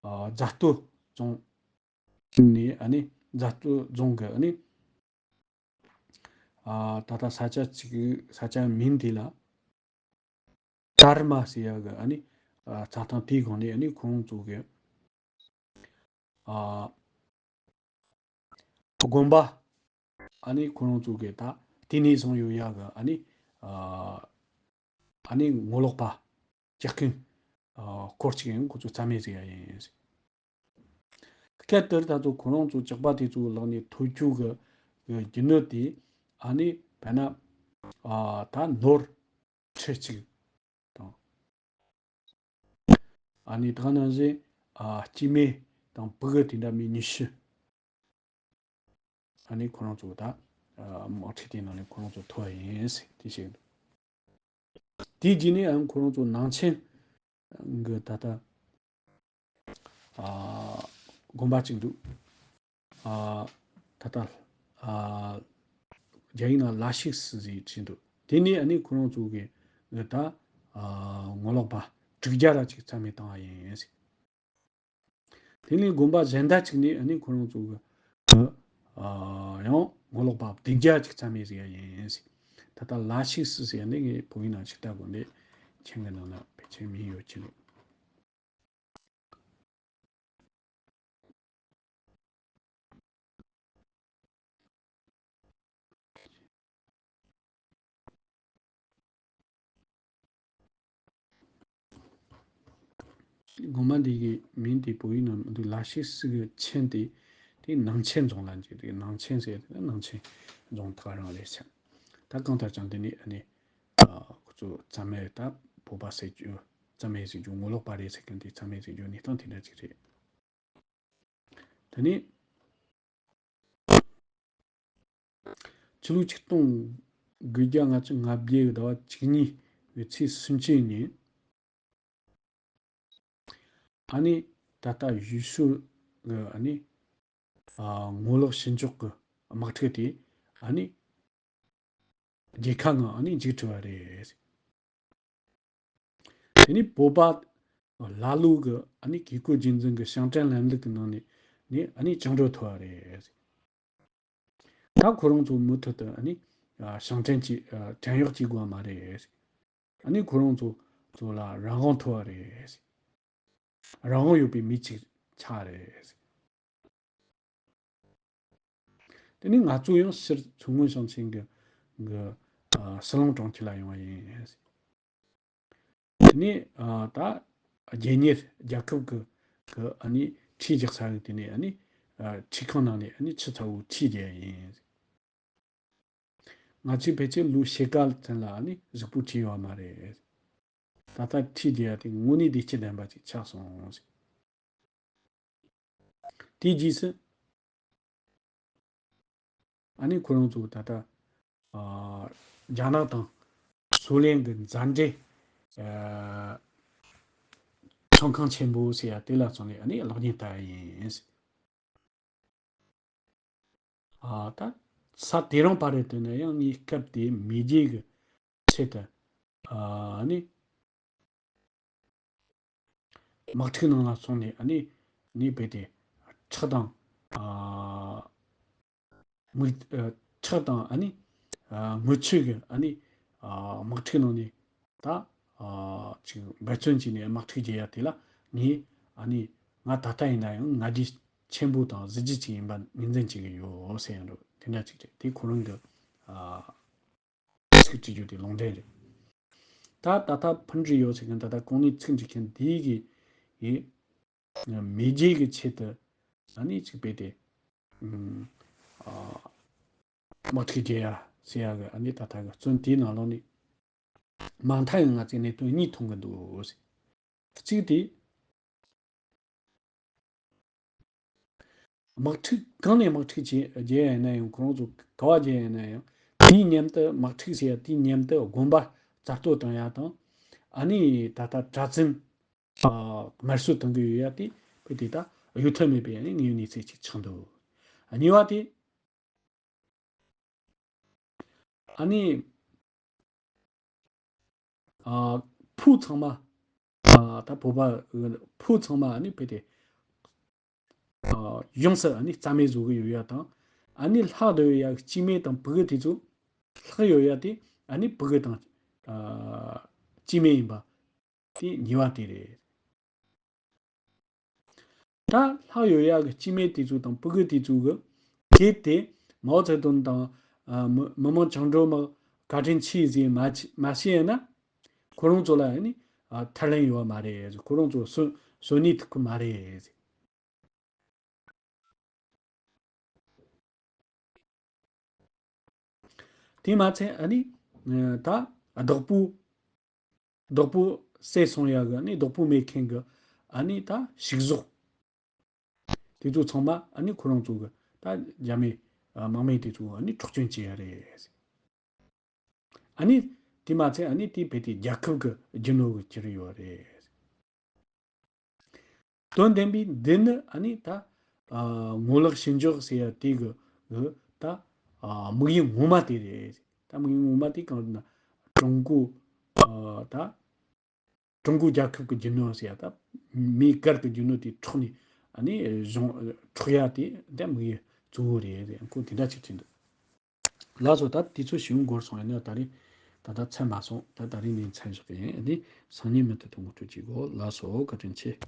ཨ་རྫ་སྟོད་རྫོང་ནས་ཨ་ནི་རྫ་སྟོད་རྫོང་གི་ཨ་ནི་ཨ་ད་ལྟ་ས་ཆ་གཅིག་ས་ཆ་མིང་དེ་ལ་ཏར་མ་ཟེར་ཡ་གི་ཨ་ནི་ཨ་རྩྭ་ཐང་དེའི་སྒང་ནས་ཨ་ནི་ཁོང་ཚོ་གི་ཨ་དགོན་པ་ཨ་ནི་ཁོ་རང་ཚོ་གི་ད་དེ་ནས་བཟུང་ཡོད་ཡ་གི་ཨ་ནི་ཨ་ཨ་ནི་ངོ་ལོག་པ་ཇག་རྐུན་ཨ་སྐོར་ཅིག་ཡང་ཁོ་ཚོ་རྩ་མེད་བཟོ་ཡ་ཡིན། སྐབས་དེར་ད་ཚོ་ཁོ་རང་ཚོ་ཇག་པ་དེ་ཚོའི་ལག་ནས་ཐོབ་རྒྱུ་གི་གི་རྒྱུ་ནོར་དེ་ཨ་ནི་བས་ན་ཨ་ད་ནོར་ཁྲི་གཅིག་དང་། ཨ་ནི་ད་ག་ནང་བཞིན་ཨ་སྐྱེ་དམན་དང་ཕྲུ་གུ་དེ་འདྲ་མི་ཉི་ཤུ། ཨ་ནི་ཁོ་རང་ཚོ་ད་ཨ་དམག་འཁྲུག་དེའི་ནང་ནས་ཁོ་རང་ཚོ་ཐོབ་པ་ཡིན་ཟེར་དེ་བཤད་འདུག་དེའི་རྗེས་ནས་ཨ་ཁོ་རང་ཚོ་ནང་ཆེན་གི་ད་ལྟ་ཨ་དགོན་པ་གཅིག་འདུག་ཨ་ད་ལྟ་ཨ་རྒྱ་ཡིག་ནང་ལ་ཤིག་སི་ཟེར་བྲིས་འདུག་དེ་ནས་ཨ་ནི་ཁོ་རང་ཚོ་གི་ད་ཨ་ངོ་ལོག་པ་དྲུག་བརྒྱ་ར་ཅིག་རྩ་མེད་བཏང་བ་ཡིན་ཟེར། དེ་ནས་དགོན་པ་གཞན་དག་ཅིག་ནས་ཨ་ནི་ཁོ་རང་ཚོ་གི་ཨ་ཡང་ངོ་ལོག་པ་བདུན་བརྒྱ་ཅིག་རྩ་མེད་ཟིག་ཡ་ཡིན་ཟེར། ད་ལྟ་ལ་ཤིག་སི་ཟེར་ནས་ངས་བོད་ཡིག་ནང་ཅིག་ལྟ་དགོས་འདི་མཆན་གི་ནང་ན་ཕལ་ཆེར་མིང་ཡོད་ཀྱི་རེད། དགོན་པ་འདི་གི་མིང་དེ་བོད་ཡིག་ནང་མི་འདུག་ལ་ཤིག་སི་གི་ཆེན་དེ་དེ་ནང་ཆེན་རྫོང་ལ་འཇིག་དེ་ནང་ཆེན་ཟེར་དེ་ནང་ཆེན་རྫོང་ཐག་རང་རེད་ཤག་ད་གང་ལྟར་ཀྱང་དེ་ནི་ཨ་ནི་ཁོ་ཚོ་རྩ་མེད་ད་བོད་པ་ཟེར་རྒྱུ་རྩ་མེད་ཟེར་རྒྱུ་ངོ་ལོག་པ་རེད་ཟེར་མཁན་དེ་རྩ་མེད་ཟེར་རྒྱུ་གནས་སྟངས་དེ་འདྲ་ཅིག་རེད། དེ་ནས་ཕྱི་ལོ་ཆིག་སྟོང་དགུ་བརྒྱ་ལྔ་བཅུ་ང་བརྒྱད་ཟླ་བ་བཅུ་གཉིས་པའི་ཚེས་སུམ་ཅུ་ཉིན་ཨ་ནི་ད་ལྟ་ཡུལ་ཤུལ་གི་ཨ་ནི་ཨ་ངོ་ལོག་ཕྱི་འཇོག་གི་དམག་འཁྲུག་དེ་ཨ་ནི་རྒྱལ་ཁ་ངང་ཨ་ནི་མཇུག་གྲུབ་པ་རེད། དེ་ནི་བོད་པ་ལ་ལུ་གི་ཨ་ནི་བཀས་བཀོད་རྒྱུད་འཛིན་གྱི་ཞིང་བྲན་ལམ་ལུགས་ཀྱི་ནང་ནས་ནི་ཨ་ནི་བཅིངས་འགྲོལ་ཐོབ་པ་རེད། ད་ཁོ་རང་ཚོ་མུ་མཐུད་དུ་ཨ་ནི་ཞིང་བྲན་གྱི་བྲན་གཡོག་བྱེད་དགོས་པ་མ་རེད། ཨ་ནི་ཁོ་རང་ཚོ་ཚོ་ལ་རང་དབང་ཐོབ་པ་རེད། རང་དབང་ཡོད་པའི་མི་གཅིག་ཆགས་རེད། དེ་ནས་ང་ཚོ་ཡང་ཕྱིར་མཚོ་སྔོན་ཞིང་ཆེན་གྱི་གི་ཨ་ཟི་ལིང་གྲོང་ཁྱེར་ལ་ཡོང་བ་ཡིན། དེ་ནས་ཨ་ད་རྒྱལ་གཉེར་རྒྱལ་ཁབ་ཀྱི་གི་ཨ་ནི་ཁྲིས་རྒྱག་ས་རེད། དེ་ནས་ཨ་ནི་ཨ་ཁྲིས་ཁང་ནང་ནས་ཨ་ནི་ཆུ་ཚ་བོ་ཁྲིས་རྒྱག་ཡིན། ང་ཚོས་ཕལ་ཆེར་ལོ་ཕྱེད་ཀ་ཙམ་ལ་ཨ་ནི་གཟུགས་པོ་ཁྲིས་ཡོད་མ་རེད། ད་ལྟ་ཁྲིས་རྒྱག་ཡ་དེ་དངོས་གནས་བདེ་སྐྱིད་ལྡན་པ་ཅིག་ཆགས་སོང་ཟེར། དེའི་རྗེས་སུ་ཨ་ནི་ཁོ་རང་ཚོ་ད་ལྟ་ཨ་རྒྱ་ནག་དང་སུའུ་ལེན་གྱི་མཛའ་འབྲེལ་ཨ་ཚོང་ཁང་ཆེན་པོ་ཟེར་ཡ་དེ་ལ་སོང་ནས་ཨ་ནི་གློག་བརྙན་ལྟ་ཡ་ཡིན། ཨ་ད་ས་དེ་རིང་བར་དུ་ན་ཡང་ངའི་སྐབས་དེ་མེས་རྒྱལ་གྱི་ཆེད་དུ་ཨ་ནི་དམག་འཁྲུག་ནང་ལ་སོང་ནས་ཨ་ནི་ནི་བོད་དེ་ཁྲག་དང་ཨ་ མིག་ཨ་ཁྲག་དང་ཨ་ནི་ཨ་རྔུལ་ཆུ་གི་ཨ་ནི་ཨ་དམག་འཁྲུག་ནང་ནས་ད་ཨ་ཅིག་འབད་བརྩོན་བྱས་ནས་དམག་འཁྲུག་རྒྱག་ཡ་དེ་ལ་ངས་ཨ་ནི་ང་ད་ལྟ་ཡིན་ན་ཡང་མངའ་སྡེ་ཆེན་པོ་དང་གཟི་བརྗིད་ཅན་ཡིན་པ་ངོས་འཛིན་བྱེད་ཀྱི་ཡོད་ཟེར་ཡ་འདྲ་དེ་འདྲ་ཅིག་རེད། དེ་ཁོ་རང་གི་ཨ་ཚིག་བྲིས་རྒྱུ་དེ་ལུང་འདྲེན་རེད། ད་ད་ལྟ་ཕུ་འདྲི་ཡོད་ཟེར་མཁན་ད་ལྟ་གོང་ནས་ཚིག་འབྲི་མཁན་དེའི་གི་ཡི་མེས་རྒྱལ་གྱི་ཆེད་དུ་ཨ་ནི་ཅིག་སྤེལ་ཏེ་ཨུམ་ཨ་དམག་འཁྲུག་རྒྱག་ཡ་ཟེར་ཡ་གི་ཨ་ནི་ད་ལྟ་གི་བཙོན་དེའི་ནང་ལོགས་ནས་མ་མཐའ་ཡང་ང་ཚོས་གནད་དོན་གཉིས་མཐོང་གི་འདུག་ཟེར། གཅིག་དེ། དམག་འཁྲུག་གང་ནས་དམག་འཁྲུག་བྱས་རྒྱག་ཡ་ཡིན་ན་ཡང་ཁོ་རང་ཚོ་ག་བ་རྒྱག་ཡ་ཡིན་ན་ཡང་དེའི་མཉམ་དུ་དམག་འཁྲུག་ཟེར་ཡ་དེའི་མཉམ་དུ་དགོན་པ་རྩ་གཏོར་བཏང་ཡ་དང་ཨ་ནི་ད་ལྟ་གྲྭ་བཙུན་ཨ་དམར་གསོད་གཏོང་གི་ཡོད་ཡ་དེ་བོད་དེ་ད་གཡོལ་ཐབས་མེད་པའི་ཨ་ནི་དངོས་ཡོད་གནས་ཚུལ་ཅིག་ཆགས་འདུག་གཉིས་པ་དེ། ཨ་ནི། ཨ་ཕོ་ཚང་མ། ཨ་ད་བོད་པ་ཕོ་ཚང་མ་ཨ་ནི་བོད་དེ། ཨ་ཡོངས་སུ་ཨ་ནི་རྩ་མེད་བཟོ་གི་ཡོད་ཡ་དང་། ཨ་ནི་ལྷག་སྡོད་ཡ་སྐྱེ་དམན་དང་ཕྲུ་གུ་དེ་ཚོ་ལྷག་ཡོད་ཡ་དེ་ཨ་ནི་ཕྲུ་གུ་དང་ཨ་སྐྱེ་དམན་ཡིན་པ་དེ་གཉིས་པ་དེ་རེད། ད་ལྷག་ཡོད་ཡ་གི་སྐྱེ་དམན་དེ་ཚོ་དང་ཕྲུ་གུ་དེ་ཚོ་གི་གལ་ཏེ་མའོ་ཙེ་ཏུང་དང་ཨ་མི་མི་དམངས་བཅིངས་འགྲོལ་དམག་བཀའ་དྲིན་ཆེ་ཟེར་མ་ཆེ་མ་བཤད་ན་ཁོ་རང་ཚོ་ལ་ཨ་ནི་ཨ་ཐར་ལན་ཡོད་པ་མ་རེད། ཁོ་རང་ཚོ་གསོན་གསོན་གནས་ཐུབ་ཀྱི་མ་རེད། དེ་མ་ཚད་ཨ་ནི་ད་བདག་པོ་བདག་པོ་བསད་སོང་ཡ་གི་ཨ་ནི་བདག་པོ་མེད་མཁན་གི་ཨ་ནི་ད་ཕྱུགས་ཟོག་དེ་ཚོ་ཚང་མ་ཨ་ནི་ཁོ་རང་ཚོ་གི་ད་རྒྱ་མི་དམག་མི་དེ་ཚོ་ཨ་ནི་འཕྲོག་བཅོམ་བྱེད་ཡ་རེད། ཨ་ནི་དེ་མ་ཚད་ཨ་ནི་དེ་བོད་དེ་རྒྱལ་ཁབ་ཀྱི་རྒྱུ་ནོར་གྱི་གྱུར་ཡོད་རེད། དོན་ལྡན་པའི་འདི་ནི་ཨ་ནི་ད་ངོ་ལོག་ཞི་འཇགས་ཟེར་ཡ་དེ་གི་གི་ད་དམིགས་ཡུལ་ངོ་མ་དེ་རེད། ད་དམིགས་ཡུལ་ངོ་མ་དེ་གང་ན་ཀྲུང་གོ་ད་ཀྲུང་གོ་རྒྱལ་ཁབ་ཀྱི་རྒྱུ་ནོར་ཟེར་ཡ་ད་མིའི་སྒེར་གྱི་རྒྱུ་ནོར་དེ་འཕྲོག་ནས་ཨ་ནི་གཞུང་འཕྲོག་ཡ་དེ་ད་དམིགས་ཡུལ་གཙོ་བོ་རེད། ཁོ་དེ་འདྲ་ཅིག་བྱེད་འདུག་ལགས་སོ། ད་དུས་ཚོད་ཞིག་འགོར་སོང་། ཡིན་ན་ད་རེས་ད་ལྟ་ཚར་མ་སོང་། ད་ད་རེས་ནས་མཚམས་བཞག་གི་ཡིན། ཨ་ནི་སང་ཉིན་མུ་མཐུད་དུ་ངོ་སྤྲོད་བྱེད་དགོས། ལགས་སོ། བཀའ་དྲིན་ཆེ།